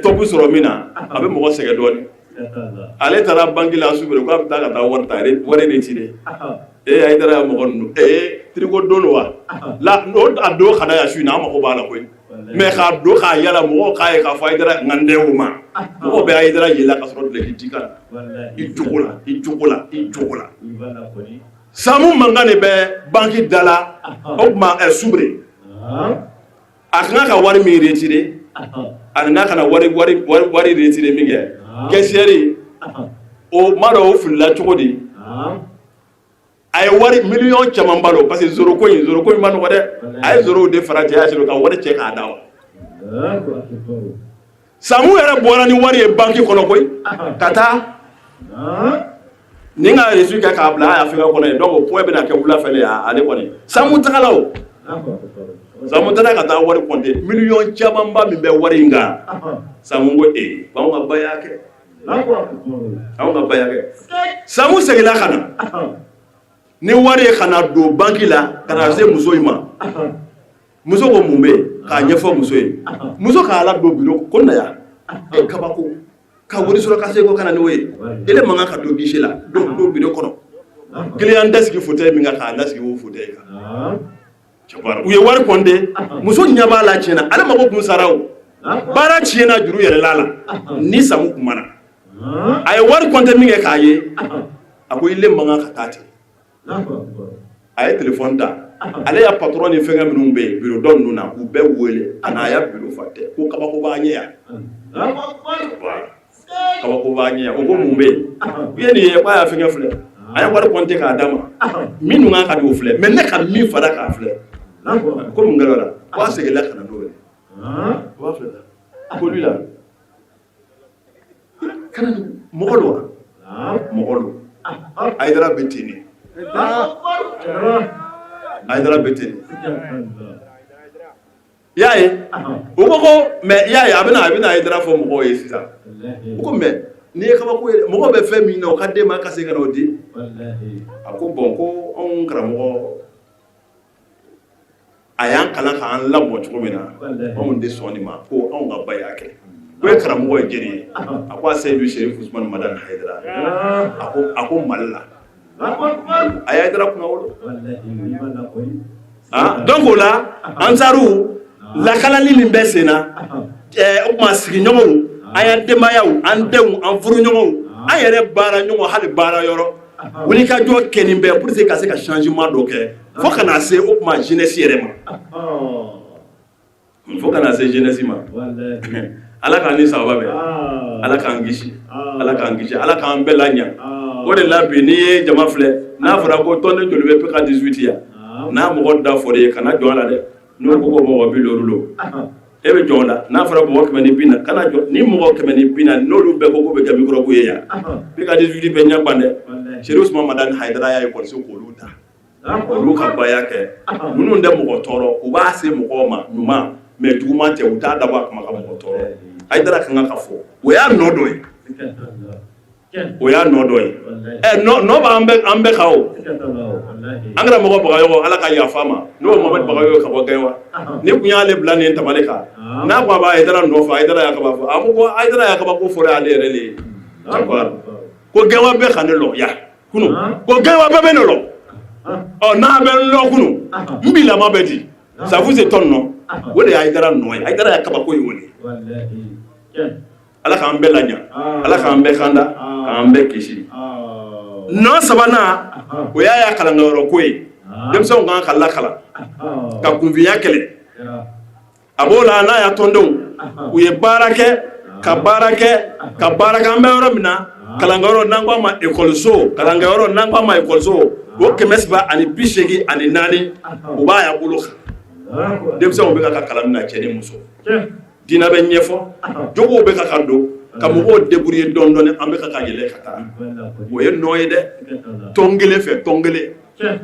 top sɔrɔ min na, a bɛ mɔgɔ sɛgɛn dɔɔnin. Ale taara banque la Soubré k'a bɛ taa ka taa wari ta, wari retirer. Ee, Hayidara mɔgɔ ninnu, ee, tiriko don wa la, a don ka na yan su in na, an mako b'a la koyi. Mais k'a don k'a yala, mɔgɔw k'a ye k'a fɔ Hayidara n kan tɛ o ma. Mɔgɔw bɛ Hayidara yela ka sɔrɔ duloki t'i kan na, i jogo la, i jogo la, i jogo la. Samu mankan de bɛ banque da la. O tuma Soubré, a kan ka wari min retirer, a nana ka na wari wari wari retirer min kɛ, caissière o ma dɔn o filila cogo di. A ye wari miliyɔn caman balo, parce que zéro ko in, zéro ko in ma nɔgɔ dɛ. A ye zéro de fara cɛ y'a sɔrɔ ka wari cɛ k'a da wa. Samu yɛrɛ bɔra ni wari ye banque kɔnɔ koyi, ka taa ni ka reçu kɛ k'a bila a y'a fɛngɛ kɔnɔ yen. Donc o point bɛna kɛ wula fɛ de ale kɔni. Samu tagala, o Samu taara ka taa wari compter, miliyɔn camanba min bɛ wari in kan. Samu ko ee, ko anw ka ba y'a kɛ, anw ka ba y'a kɛ. Samu seginna ka na ni wari ye ka na don banque la, ka na se muso in ma. Muso ko mun bɛ yen? K'a ɲɛfɔ muso ye. Muso k'a la don bureau ko na yan. E kabako ka wari sɔrɔ ka se ko ka na n'o ye, ele man kan ka don guichet la, don bureau kɔnɔ. Client tɛ sigi fauteuil min kan, k'a lasigi o fauteuil kan. U ye wari compter, muso ɲɛ b'a la tiɲɛna, ale mako kun sara, o baara tiɲɛna, juru yɛlɛla la ni Samu kumana. A ye wari compter min kɛ k'a ye, a ko ile man kan ka taa ten. A ye téléphone ta, ale ya patron ni fɛnkɛ minnu bɛ yen bureau dɔ ninnu na, k'u bɛɛ wele a n'a ya bureau fa tɛ ko kabako b'a ɲɛ yan, kabako b'a ɲɛ yan. O ko mun bɛ yen? U ye nin ye k'a y'a fɛnkɛ filɛ, a ye wari compter k'a d'a ma, minnu kan ka di o filɛ, mais ne ka min fara k'a filɛ ko mun kɛra o la? Ko a seginna ka na n'o ye. O b'a filɛ ko lui là kana mɔgɔ don wa? Mɔgɔ don. Hayidara bɛ ten de, Hayidara bɛ ten de. I y'a ye, u ko mais i y'a ye, a bɛna Hayidara fɔ mɔgɔw ye sisan. U ko mais n'i ye kabako ye, mɔgɔw bɛ fɛn min na, o ka den ma ka se ka n'o di. A ko bon, ko anw karamɔgɔ a y'an kalan k'an lamɔ cogo min na, anw tɛ sɔn nin ma. Ko anw ka ba y'a kɛ, ko ye karamɔgɔ ye jeli ye. A ko a Seyidu Serif Usumani Madani Hayidara, a ko Mali la a ye Hayidara kunna wolo. Donc o la, ansaru lakalali min bɛ sen na, o tuma sigiɲɔgɔnw, an y'an denbayaw, an denw, an furuɲɔgɔnw, an yɛrɛ baara ɲɔgɔn, hali baara yɔrɔ, wulikajɔ kɛ nin bɛɛ pour que ka se ka changement dɔ kɛ, fo ka na se o tuma jeunesse yɛrɛ ma, fo ka na se jeunesse ma. Ala k'an ni sababa bɛn, Ala k'an kisi, Ala k'an kisi, Ala k'an bɛɛ laɲa. O de la bi, n'i ye jama filɛ, n'a fɔra ko tɔnden joli bɛ PK 18 yan, n'a mɔgɔ da fɔra ye, kana jɔn a la dɛ. N'o ko mɔgɔ 50 lo, e bɛ jɔn o la. N'a fɔra mɔgɔ 140, kana jɔ. Ni mɔgɔ 140 n'olu bɛɛ ko k'u bɛ kɛ microbe ye yan, PK 18 bɛ ɲɛ ban dɛ. Serifu Usumani Madani Hayidara y'a école k'olu ta, olu ka baya kɛ. Ninnu tɛ mɔgɔ tɔɔrɔ, u b'a se mɔgɔw ma ɲuman, mais juguman tɛ, u t'a dabɔ a kama ka mɔgɔ tɔɔrɔ. Hayidara kan ka fɔ, o y'a nɔ dɔ ye. O y'a nɔ dɔ ye. Ɛ, nɔ b'an bɛɛ, an bɛɛ kan. O an karamɔgɔ Bagayɔgɔ, Ala ka yafa ma, n'o ye Mohamed Bagayɔgɔ ka bɔ Gɛnwa, ni kun y'ale bila nin tabali kan, n'a ko a b'a Hayidara nɔfɛ, Hayidara y'a kaba fɔ, a ko ko Hayidara y'a kaba ko fɔra ale yɛrɛ de ye ko Gɛnwa bɛɛ ka ne lɔn ya kunu, ko Gɛnwa bɛɛ bɛ ne lɔn. Ɔ, n'a bɛ n lɔn kunu, n bilama bɛ di, ça vous étonne, non? O de ye Hayidara nɔ ye. Hayidara y'a kabako ye o de ye. Ala k'an bɛɛ laɲa, Ala k'an bɛɛ kanda, k'an bɛɛ kisi. Nɔ sabanan, o y'a ya kalankɛyɔrɔ ko ye. Denmisɛnw kan ka lakalan ka kunfinya kɛlɛ. A b'o la, n'a y'a tɔndenw, u ye baara kɛ, ka baara kɛ, ka baara kɛ. An bɛ yɔrɔ min na, kalankɛyɔrɔ n'an ko a ma ekɔliso, kalankɛyɔrɔ n'an ko a ma ekɔliso, o 384, u b'a y'a bolo kan. Denmisɛnw bɛ ka kalan min na, cɛ ni muso, diinɛ bɛ ɲɛfɔ, jogow bɛ ka don ka mɔgɔw débrouiller dɔɔni dɔɔni. An bɛ ka yɛlɛ ka taa. O ye nɔ ye dɛ. Tɔn kelen fɛ, tɔn kelen,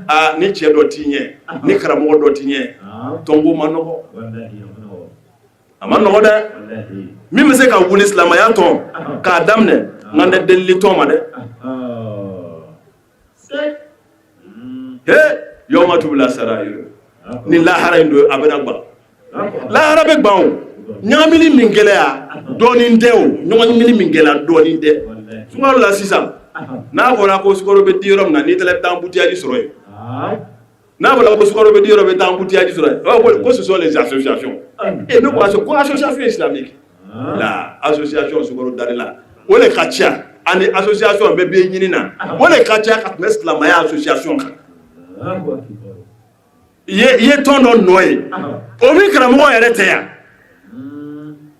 aa, ni cɛ dɔ t'i ɲɛ, ni karamɔgɔ dɔ t'i ɲɛ, tɔnko ma nɔgɔ, a ma nɔgɔ dɛ. Min bɛ se ka wuli silamɛya tɔn k'a daminɛ, n kan tɛ delili tɔn ma dɛ. He, yawma tubula sarayiru, ni lahara in don, a bɛna gban, lahara bɛ gban. O ɲagamini min gɛlɛya dɔɔnin tɛ, o ɲagamini min gɛlɛya dɔɔnin tɛ. Sukaro la sisan, n'a fɔra ko sukaro bɛ di yɔrɔ min na, n'i taara i bɛ taa embouteillage sɔrɔ yen. N'a fɔra ko sukaro bɛ di yɔrɔ, bɛ taa embouteillage sɔrɔ yen, ko ce sont les associations. Et ne ko ko association islamique la, association sukaro dari la, o de ka ca ani association bɛ bɛ ɲini na, o de ka ca ka tɛmɛ silamɛya association kan. I ye tɔn dɔ nɔ ye, o min karamɔgɔ yɛrɛ tɛ yan.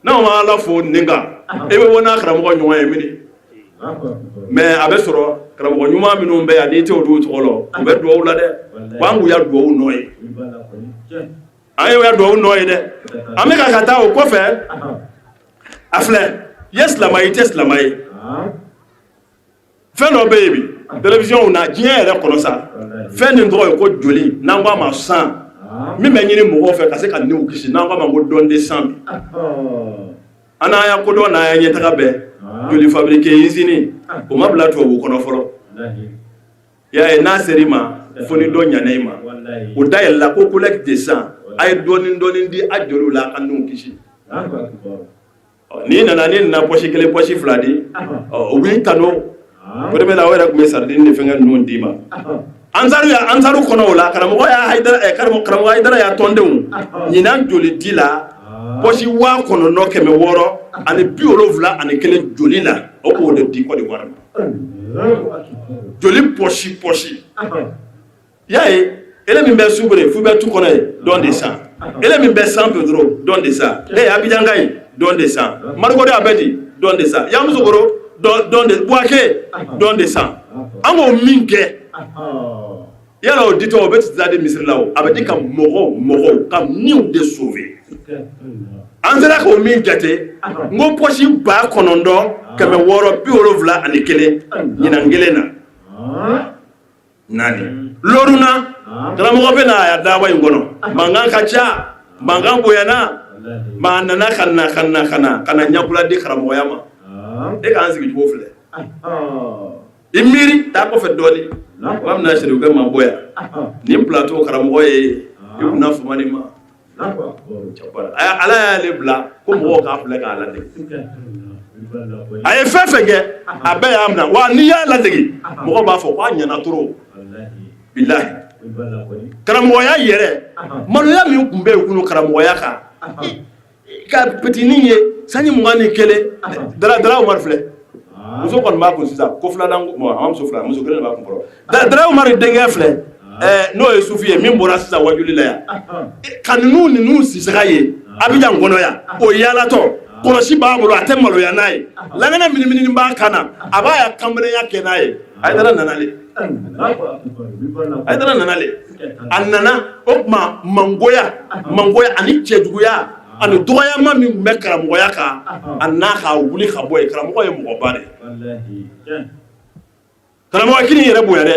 N'anw ma Ala fo nin kan, e bɛ bɔ n'a karamɔgɔ ɲɔgɔn ye mini. Mais a bɛ sɔrɔ karamɔgɔ ɲuman minnu bɛ yan, n'i tɛ olu tɔgɔ lɔn, u bɛ dugawu la dɛ. Ko an k'u ya dugawu nɔ ye, an y'u ya dugawu nɔ ye dɛ. An bɛ ka taa o kɔfɛ. A filɛ, i ye silamɛ ye, i tɛ silamɛ ye, fɛn dɔ bɛ yen bi télévision na, diɲɛ yɛrɛ kɔnɔ sa, fɛn nin tɔgɔ ye ko joli, n'an ko a ma sang, min bɛ ɲini mɔgɔw fɛ ka se ka niw kisi, n'an ko a ma ko don de sang. Bi an n'an ya kodɔn n'an ya ɲɛtaga bɛɛ, joli fabriqué usine o ma bila tubabu kɔnɔ fɔlɔ. I y'a ye, n'a ser'i ma, fo ni dɔ ɲana i ma. O dayɛlɛla ko collecte de sang, a ye dɔɔnin dɔɔnin di a joliw la, a ka niw kisi. N'i nana, n'i nana poche kelen, poche fila di, u b'i tanu. O de bɛ na, o yɛrɛ tun bɛ sardine ni fɛnkɛ ninnu d'i ma. Ansaru ya, ansaru kɔnɔ o la, karamɔgɔ y'a Hayidara, karamɔgɔ Hayidara y'a tɔndenw ɲinan joli di la, poche 9671 joli la, o k'o de di Côte d'Ivoire ma, joli poche poche. I y'a ye, ele min bɛ Soubré f'u bɛ tu kɔnɔ ye, don de sang. Ele min bɛ San Pedro, don de sang. E Abidjan ka ye, don de sang. Mariko a bɛ di, don de sang. Yamoussoukro, don de. Bouaké, don de sang. An k'o min kɛ yala, o ditɔ, o bɛ taa di misiri la, o a bɛ di ka mɔgɔw mɔgɔw ka niw de sauver. An sera k'o min jate, n ko poche 9671 ɲinan kelen na naani loruna. Karamɔgɔ bɛ na a ya dawa in kɔnɔ, mankan ka ca, mankan bonyana. Maa nana ka na ka na ka na ka na ɲakula di karamɔgɔya ma. E k'an sigi cogo filɛ, i miiri taa kɔfɛ dɔɔnin, tuma min na Serifukɛ ma bɔ yan nin plateau, karamɔgɔ ye i kunna fama nin ma. Ala y'ale bila ko mɔgɔw k'a filɛ k'a ladege. A ye fɛn fɛn kɛ, a bɛɛ y'a minɛ wa. N'i y'a ladege, mɔgɔw b'a fɔ k'a ɲɛna trop. Bilahi, karamɔgɔya yɛrɛ, maloya min tun bɛ yen kunun karamɔgɔya kan, ka petinin ye sanji 21, Dara Umaru filɛ, muso kɔni b'a kun sisan ko filanan, a ma muso fila, muso kelen de b'a kun fɔlɔ. Dara Umaru denkɛ filɛ, n'o ye sufi ye, min bɔra sisan wajuli la yan, ka ninnu sisaga ye Abidjan kɔnɔ yan, o yaalatɔ kɔlɔsi b'a bolo, a tɛ maloya n'a ye, lankana minimini b'a kan na, a b'a ya kanbelenya kɛ n'a ye. Hayidara nana le, Hayidara nana le, a nana o tuma mangoya mangoya ani cɛjuguya ani dɔgɔyama min tun bɛ karamɔgɔya kan, a n'a ka wuli ka bɔ yen. Karamɔgɔ ye mɔgɔba de ye. Karamɔgɔ k'i yɛrɛ bonya dɛ,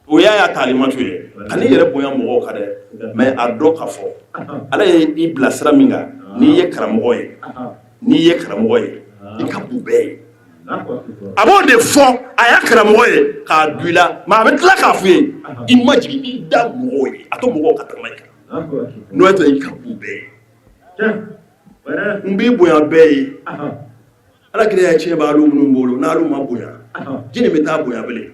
o y'a y'a taalimatu ye, kan'i yɛrɛ bonya mɔgɔw kan dɛ, mais a dɔn ka fɔ Ala ye i bila sira min kan, n'i ye karamɔgɔ ye, n'i ye karamɔgɔ ye, i ka bon bɛɛ ye. A b'o de fɔ a y'a karamɔgɔ ye k'a don i la, mais a bɛ tila k'a f'i ye i majigin, i da mɔgɔw ye, a to mɔgɔw ka tagama i kan, n'o tɛ i ka b'u bɛɛ ye. N b'i bonya bɛɛ ye. Ala kira ya tiɲɛ b'alu minnu bolo, n'alu ma bonya, jini bɛ taa bonya bilen.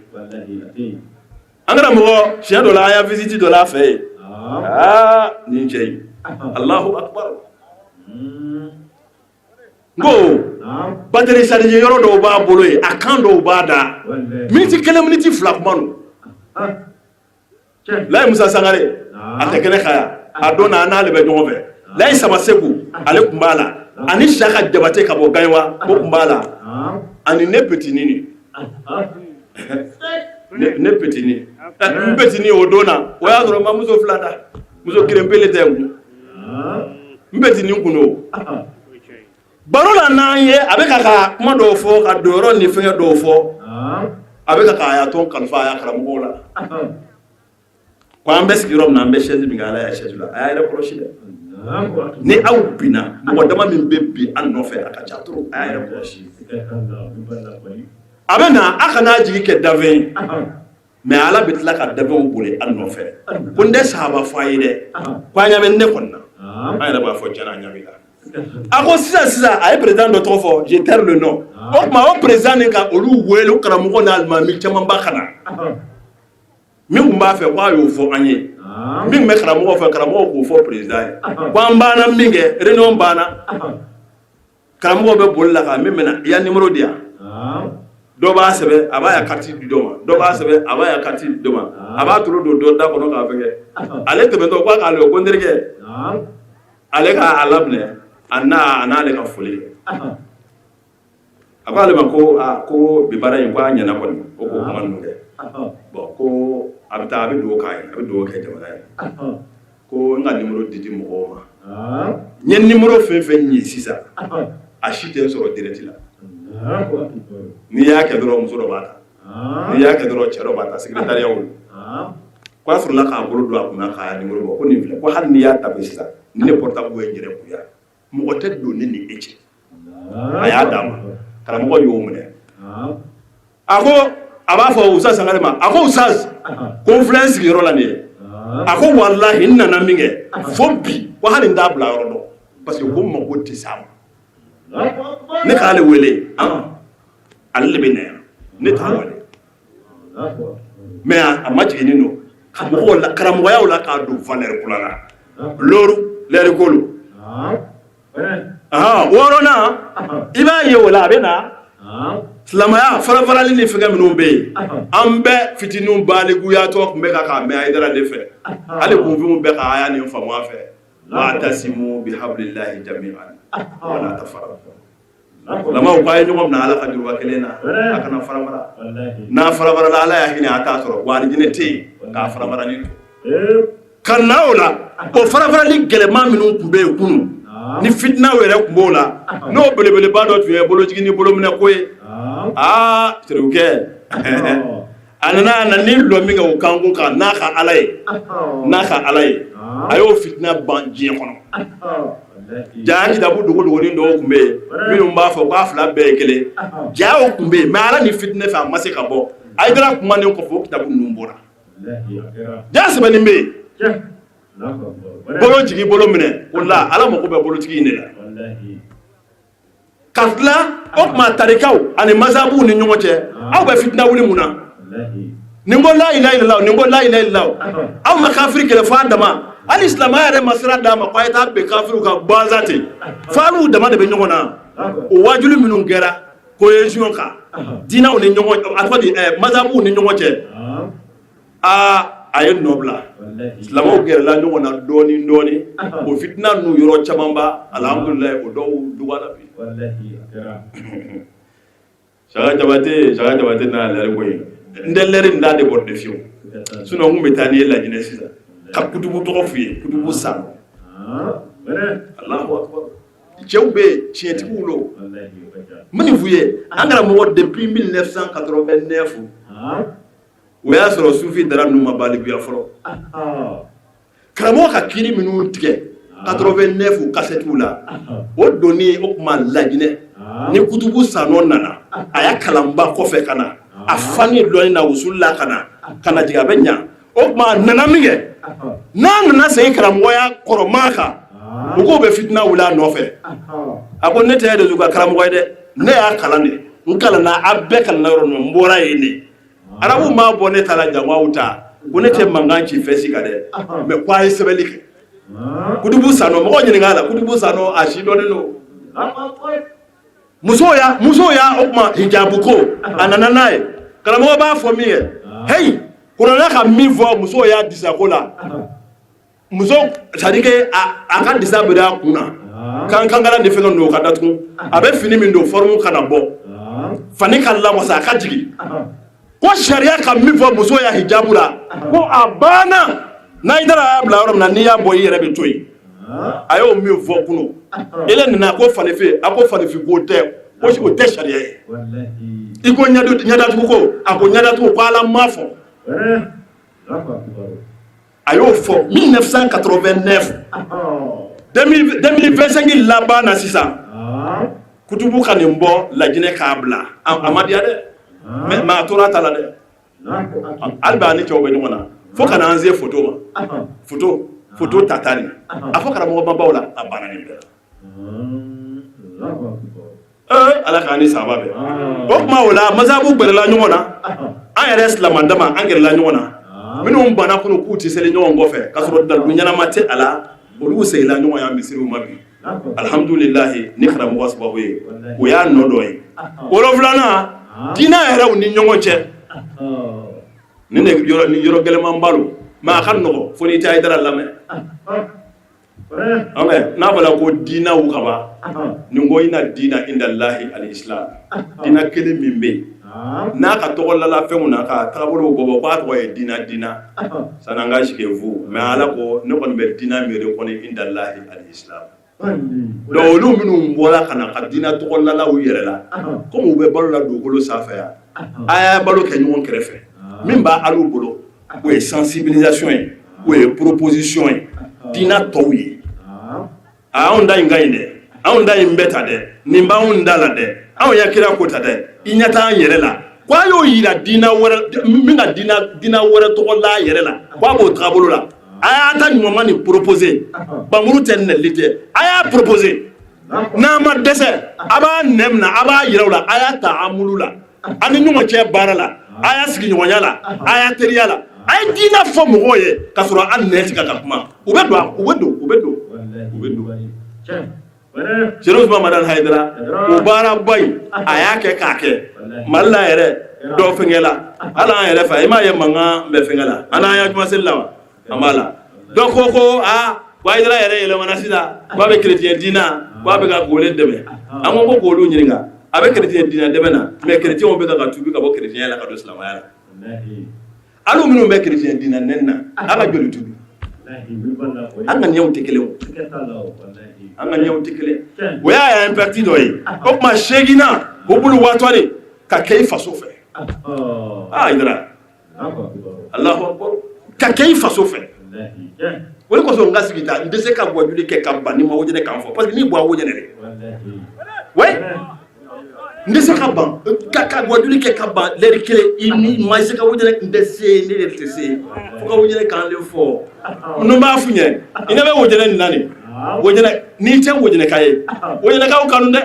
An karamɔgɔ, siɲɛ dɔ la, an y'a visite dɔ la a fɛ yen. Aa, nin cɛ in, Alahu akbar! N ko batterie chargé yɔrɔ dɔw b'a bolo yen, a kan dɔw b'a da, miniti kelen, miniti fila kuma don. Layi Musa Sangare, a tɛ kɛnɛ kan yan, a don na an n'ale bɛ ɲɔgɔn fɛ. Layi Sama Segu, ale tun b'a la, ani Saka Jabate ka bɔ Gaɲwa, o tun b'a la, ani ne petini, ne petini, n petini. O don na, o y'a sɔrɔ n ma muso fila ta, muso kelen pele tɛ n kun, n petini kun don. Baro la n'an ye, a bɛ ka kuma dɔw fɔ, ka don yɔrɔ ni fɛngɛ dɔw fɔ, a bɛ ka k'a y'a tɔn kalifa a y'a karamɔgɔw la ko an bɛ sigi yɔrɔ min na, an bɛ chaise min kan, Ala y'a chaise la, a y'a yɛrɛ kɔlɔsi dɛ. Ni aw binna, mɔgɔ dama min bɛ bin an nɔfɛ, a ka ca trop, a y'a yɛrɛ kɔlɔsi. A bɛ na, a kana jigi kɛ danfɛn ye, mais Ala bɛ tila ka danfɛnw boli an nɔfɛ. Ko n tɛ sahaba fɔ a ye dɛ, ko an ɲɛ bɛ ne kɔni na, an yɛrɛ b'a fɔ tiɲɛna, an ɲɛ b'i la. A ko sisan sisan, a ye président dɔ tɔgɔ fɔ, je tairai le nom. O tuma, o président nin ka olu wele, o karamɔgɔ n'a alimami camanba ka na. Min tun b'a fɛ, k'a y'o fɔ an ye, min bɛ karamɔgɔ fɛ, karamɔgɔ k'o fɔ président ye ko an banna min kɛ, réunion banna, karamɔgɔ bɛ boli la ka min bɛna i ya numéro di yan. Dɔ b'a sɛbɛn, a b'a ya carte di dɔ ma, dɔ b'a sɛbɛn, a b'a ya carte di dɔ ma, a b'a tolo don dɔ da kɔnɔ k'a fɛngɛ. Ale tɛmɛtɔ ko a k'ale ko n terikɛ, ale k'a laminɛ, a n'a a n'ale ka foli kɛ. A ko ale ma ko aa, ko bi baara in, ko a ɲɛna kɔni. O k'o kuma ninnu kɛ. Bon, ko a bɛ taa, a bɛ dugawu k'a ye, a bɛ dugawu kɛ jamana ye. Ko n ka numéro di di mɔgɔw ma. N ye numéro fɛn fɛn ye sisan, a si tɛ n sɔrɔ direct la. N'i y'a kɛ dɔrɔn, muso dɔ b'a ta. N'i y'a kɛ dɔrɔn, cɛ dɔ b'a ta, secrétariat olu. Ko a sɔrɔla k'a bolo don a kunna k'a numéro bɔ, ko nin filɛ, ko hali n'i y'a taper sisan, ni ne portable ye n yɛrɛ kun yan, mɔgɔ tɛ don ne ni e cɛ. A y'a d'a ma, karamɔgɔ y'o minɛ. A ko a b'a fɔ Usa Sangare ma, a ko Usaz, ko n filɛ n sigiyɔrɔ la nin ye. A ko walahi, n nana min kɛ fo bi, ko hali n t'a bila yɔrɔ dɔn, parce que ko n mako tɛ s'a ma. Ne k'ale wele, ale de bɛ na yan, ne t'a wele. Mais a ma jiginni don ka mɔgɔw la karamɔgɔyaw la k'a don valeur kura la loru lɛri kolo. Wɔɔrɔnan, i b'a ye o la, a bɛ na silamɛya farafarali ni fɛngɛ minnu bɛ yen. An bɛɛ fitininw baliguyatɔ tun bɛ ka k'a mɛn Hayidara de fɛ. Hali kunfinw bɛ ka aya nin faamu a fɛ: wa'tasimu bihablillahi jami'an wala tafarraqu. Lamaw ko a ye ɲɔgɔn minɛ Ala ka juruba kelen na, a kana farafara. N'a farafarala, Ala y'a hinɛ, a t'a sɔrɔ wa alijinɛ tɛ yen k'a farafarali to. Ka na o la, o farafarali gɛlɛman minnu tun bɛ yen kunun, ni fitinaw yɛrɛ tun b'o la, n'o belebeleba dɔ tun ye bolojigin ni bolominɛ ko ye. Aa, serikɛ, a nana, a nana ni lɔ min kɛ o kankun kan n'a ka Ala ye, n'a ka Ala ye, a y'o fitina ban diɲɛ kɔnɔ. Ja kitabu dogo dogonin dɔw tun bɛ yen minnu b'a fɔ k'a fila bɛɛ ye kelen. Ja o tun bɛ yen, mais Ala ni fitinɛ fɛ, a ma se ka bɔ. Hayidara kumanen kɔfɛ, o kitabu ninnu bɔra. Ja sɛbɛnni bɛ yen, bolo jigin, bolo minɛ, o la Ala mako bɛ bolotigi in de la. Ka tila o tuma, tarikaw ani mazabuw ni ɲɔgɔn cɛ, aw bɛ fitina wuli mun na? Nin ko la ilaha illallah, nin ko la ilaha illallah. Aw ma kafiri kɛlɛ fo a dama. Hali silamɛya yɛrɛ ma sira d'a ma ko a ye taa bɛn kafiriw kan gansan ten, fo alu dama de bɛ ɲɔgɔn na. O wajuli minnu kɛra cohésion kan diinɛw ni ɲɔgɔn, a tɔgɔ di, mazabuw ni ɲɔgɔn cɛ, aa, a ye nɔ bila. Silamɛw gɛrɛla ɲɔgɔn na dɔɔni dɔɔni. O fitina ninnu yɔrɔ camanba, alhamdulilayi, o dɔw dugala bi. Saka Jabate, Saka Jabate n'a lɛri ko ye, n tɛ lɛri nin t'a déborder fiyewu, sinon n kun bɛ taa n'i ye Lajinɛ sisan ka kutubu tɔgɔ f'i ye, kutubu san. Alahu akbar, cɛw bɛ yen, tiɲɛtigiw lo. N bɛ nin f'u ye, an karamɔgɔ, depuis 1989, o y'a sɔrɔ sufi dara ninnu ma balikuya fɔlɔ. Karamɔgɔ ka kiri minnu tigɛ 89 kasɛtiw la, o donni o tuma Lajinɛ ni kutubu sanɔ nana. A y'a kalanba kɔfɛ ka na a fa ni dɔnni na wusuli la ka na ka na jigin a bɛ ɲa. O tuma a nana min kɛ, n'a nana segin karamɔgɔya kɔrɔma kan, mɔgɔw bɛ fitina wuli a nɔfɛ. A ko ne tɛ réseau ka karamɔgɔ ye dɛ, ne y'a kalan de, n kalanna, a bɛɛ kalanna yɔrɔ min, n bɔra yen de. Arabu m'a bɔ ne ta la, jango aw ta. Ko ne tɛ mankan ci fɛn si kan dɛ, mais ko a ye sɛbɛnni kɛ. Kutubu Sanɔ, mɔgɔ ɲininka a la, Kutubu Sanɔ a si dɔnnen don. Musow ya, musow ya, o tuma hijabu ko a nana n'a ye. Karamɔgɔ b'a fɔ min ye, heyi, kuranɛ ka min fɔ musow ya disako la, muso, c'est à dire que a ka disa biri a kun na, kan kankala ni fɛngɛ ninnu o ka datugu, a bɛ fini min don, forme kana bɔ, fani ka lawasa, a ka jigin. Ko sariya ka min fɔ muso ya hijabu la, ko a banna. N'a taara a y'a bila yɔrɔ min na, n'i y'a bɔ, i yɛrɛ bɛ to yen. A y'o min fɔ kunun, ele nana ko fanifin, a ko fanifin ko tɛ, ko o tɛ sariya ye. I ko ɲɛdatugu ko, a ko ɲɛdatugu ko Ala m'a fɔ. A y'o fɔ 1989, 2025 laban na. Sisan kutubu ka nin bɔ Lajinɛ k'a bila, a ma diya dɛ, mais a tora a ta la dɛ. Hali bi a ni cɛw bɛ ɲɔgɔn na fo ka n'an se photo ma, photo ta nin a fɔ karamɔgɔ babaw la, a banna nin bɛɛ la. Ala k'an ni saba bɛn. O tuma o la, masabu gbɛrɛla ɲɔgɔn na, an yɛrɛ silamɛ dama an gɛrɛla ɲɔgɔn na. Minnu banna kunu k'u tɛ seli ɲɔgɔn kɔfɛ k'a sɔrɔ dalilu ɲɛnama tɛ a la, olu seginna ɲɔgɔn ya misiriw ma bi, alihamudulilahi, ni karamɔgɔ sababu ye. O y'a nɔ dɔ ye. Wolonfilanan, diinɛ yɛrɛw ni ɲɔgɔn cɛ. Nin de yɔrɔ ni yɔrɔ gɛlɛnmanba don, mais a ka nɔgɔ fo n'i tɛ Hayidara lamɛn. N'a fɔra ko diinɛw ka ban nin ko inna diina indallahi al-islam, diinɛ kelen min bɛ yen n'a ka tɔgɔ lala fɛnw na ka taabolow bɔ, k'a tɔgɔ ye diinɛ, diinɛ, ça n'engage que vous. Mais Ala ko ne kɔni bɛ diinɛ min reconnu indallahi al-islam. Donc olu minnu bɔra ka na ka diinɛ tɔgɔ lala u yɛrɛ la, komi u bɛ balo la dugukolo sanfɛ yan, a y'a balo kɛ ɲɔgɔn kɛrɛfɛ. Min b'a alu bolo, o ye sensibilisation ye, o ye proposition ye diinɛ tɔw ye. A anw da in ka ɲi dɛ, anw da in bɛɛ ta dɛ, nin b'anw da la dɛ, anw ya kira ko ta dɛ, i ɲɛ t'an yɛrɛ la. Ko a y'o yira diinɛ wɛrɛ min ka diinɛ wɛrɛ tɔgɔ la yɛrɛ la, ko a b'o taabolo la. A y'a ta ɲuman nin proposer, bamuru tɛ, nɛli tɛ, a y'a proposer. N'a ma dɛsɛ, a b'a nɛ minɛ, a b'a yira u la, a y'a ta amulu la, a ni ɲɔgɔn cɛ baara la, a y'a sigiɲɔgɔnya la, a y'a teriya la, a ye diinɛ fɔ mɔgɔw ye k'a sɔrɔ a nɛ tigɛ ka kuma. U bɛ don, u bɛ don, u bɛ don, u bɛ don. Chérif Ousmane Madani Haidara, o baaraba in a y'a kɛ k'a kɛ Mali la yɛrɛ dɔ fɛnkɛ la. Hali an yɛrɛ fɛ, i m'a ye mankan bɛ fɛnkɛ la, an n'an y'a juma seli la wa, an b'a la. Dɔ ko aa, ko Haidara yɛrɛ yɛlɛmana sisan, k'a bɛ chrétien diinɛ, k'a bɛ ka gole dɛmɛ. An ko k'olu ɲininka, a bɛ chrétien diinɛ dɛmɛ na, mais chrétiens bɛ ka tuubi ka bɔ chrétien la ka don silamɛya la. Hali minnu bɛ chrétien diinɛ nɛni na, a ka joli tuubi. An ka ɲɛw tɛ kelen o, an ka ɲɛw tɛ kelen. O y'a impact dɔ ye. O tuma seeginna o bolo waatɔ ka kɛ i faso fɛ. Aa Haidara, Alahu akbar, ka kɛ i faso fɛ. O de kosɔn n ka sigi ta, n tɛ se ka wajuli kɛ ka ban ni ma Wojɛnɛ kan fɔ, parce que n'i bɔ Wojɛnɛ de, ouais, n tɛ se ka ban ka wajuli kɛ ka ban lɛri kelen i ni ma se ka Wojɛnɛ. N tɛ se, ne yɛrɛ tɛ se fo ka Wojɛnɛ kan de fɔ. N b'a f'u ɲɛ, i ɲɛ bɛ Wojɛnɛ nin na nin Wojɛnɛ, n'i tɛ Wojɛnɛka ye, Wojɛnɛkaw kanu dɛ.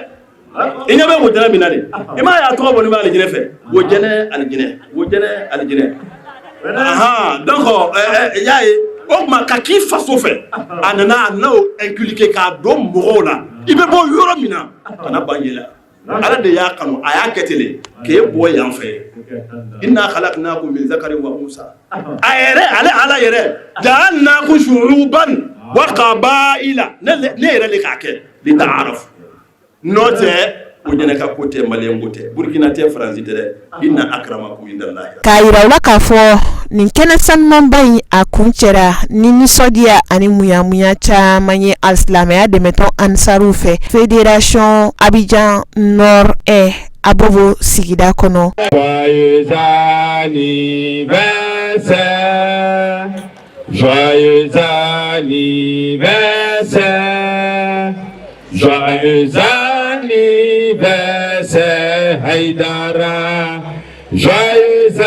I ɲɛ bɛ Wojɛnɛ min na nin, i m'a ye a tɔgɔ bɔ bɛ alijinɛ fɛ, Wojɛnɛ alijinɛ, Wojɛnɛ alijinɛ. Ahan, donc i y'a ye, o tuma ka k'i faso fɛ, a nana a n'o inculquer k'a don mɔgɔw la. I bɛ bɔ yɔrɔ min na, kana ban yɛlɛ. Ala de y'a kanu, a y'a kɛ ten de k'e bɔ yan fɛ. Inna khalaqnakum min zakarin wa unsa. A yɛrɛ, ale Ala yɛrɛ, ja'alnakum shu'uban wa qabaila, ne yɛrɛ de k'a kɛ li ta'arafu. N'o tɛ, o ɲɛnɛ ko tɛ, malien ko tɛ, Burukina tɛ, Faransi tɛ dɛ. Inna akramakum indallahi. K'a yira u la k'a fɔ nin kɛnɛ sanumanba in a kuncɛra ni nisɔndiya ani munyamunya caman ye alisilamɛya dɛmɛtɔn Ansaruw fɛ, Fédération Abidjan Nord 1, Abobo sigida kɔnɔ. Joyeux anniversaire, joyeux anniversaire, joyeux anniversaire. anniversaire Haïdara. Joyeux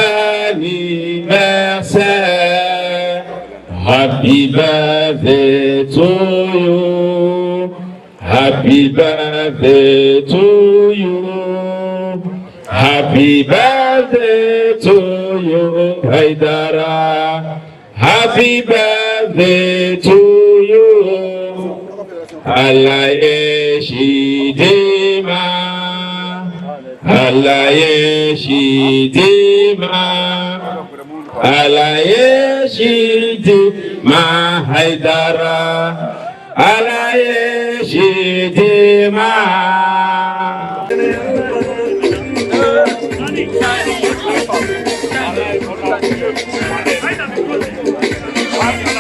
anniversaire. Happy birthday to you. Happy birthday to you. Happy birthday to you, Haïdara. Happy birthday to you. Ala ye si d'i ma. Ala ye si d'i ma. Ala ye si d'i ma Haïdara. Ala ye si d'i ma.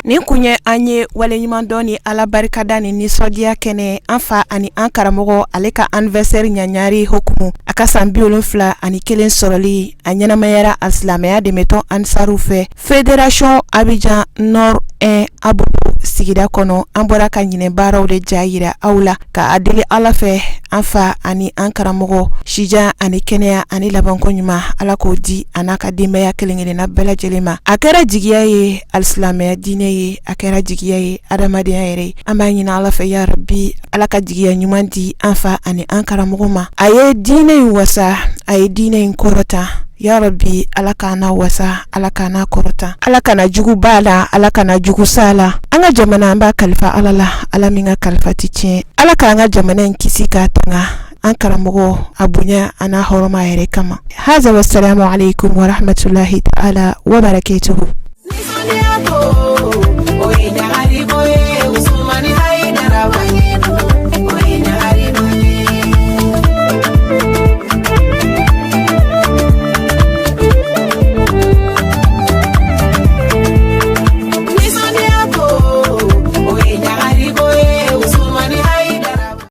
Nin kun ye an ye waleɲumandɔn ni Ala barikada ni nisɔndiya kɛnɛ an fa ani an karamɔgɔ ale ka anniversaire ɲaɲari hukumu a ka san 71 sɔrɔli a ɲɛnamayara a silamɛya dɛmɛtɔn Ansaru fɛ Fédération Abidjan Nord 1 Abobo sigida kɔnɔ an bɔra ka ɲinɛ baaraw de ja yira aw la ka a deli Ala fɛ an fa ani an karamɔgɔ sijan ani kɛnɛya ani labanko ɲuman Ala k'o di a n'a ka denbaya kelen-kelenna bɛɛ lajɛlen ma a kɛra jigiya ye alisilamɛya diinɛ ye a kɛra jigiya ye adamadenya yɛrɛ ye an b'a ɲini Ala fɛ ya rabi Ala ka jigiya ɲuman di an fa ani an karamɔgɔ ma a ye diinɛ in wasa a ye diinɛ in kɔrɔta ya rabi Ala k'an n'a wasa Ala k'an n'a kɔrɔta Ala kana jugu b'a la Ala kana jugu s'a la an ka jamana an b'a kalifa Ala la Ala min ka kalifa tɛ tiɲɛ Ala k'an ka jamana in kisi k'a tanga an karamɔgɔ a bonya a n'a hɔrɔma yɛrɛ kama haza wasalamu alaikum warahmatullahi ta'ala wabarakatuhu.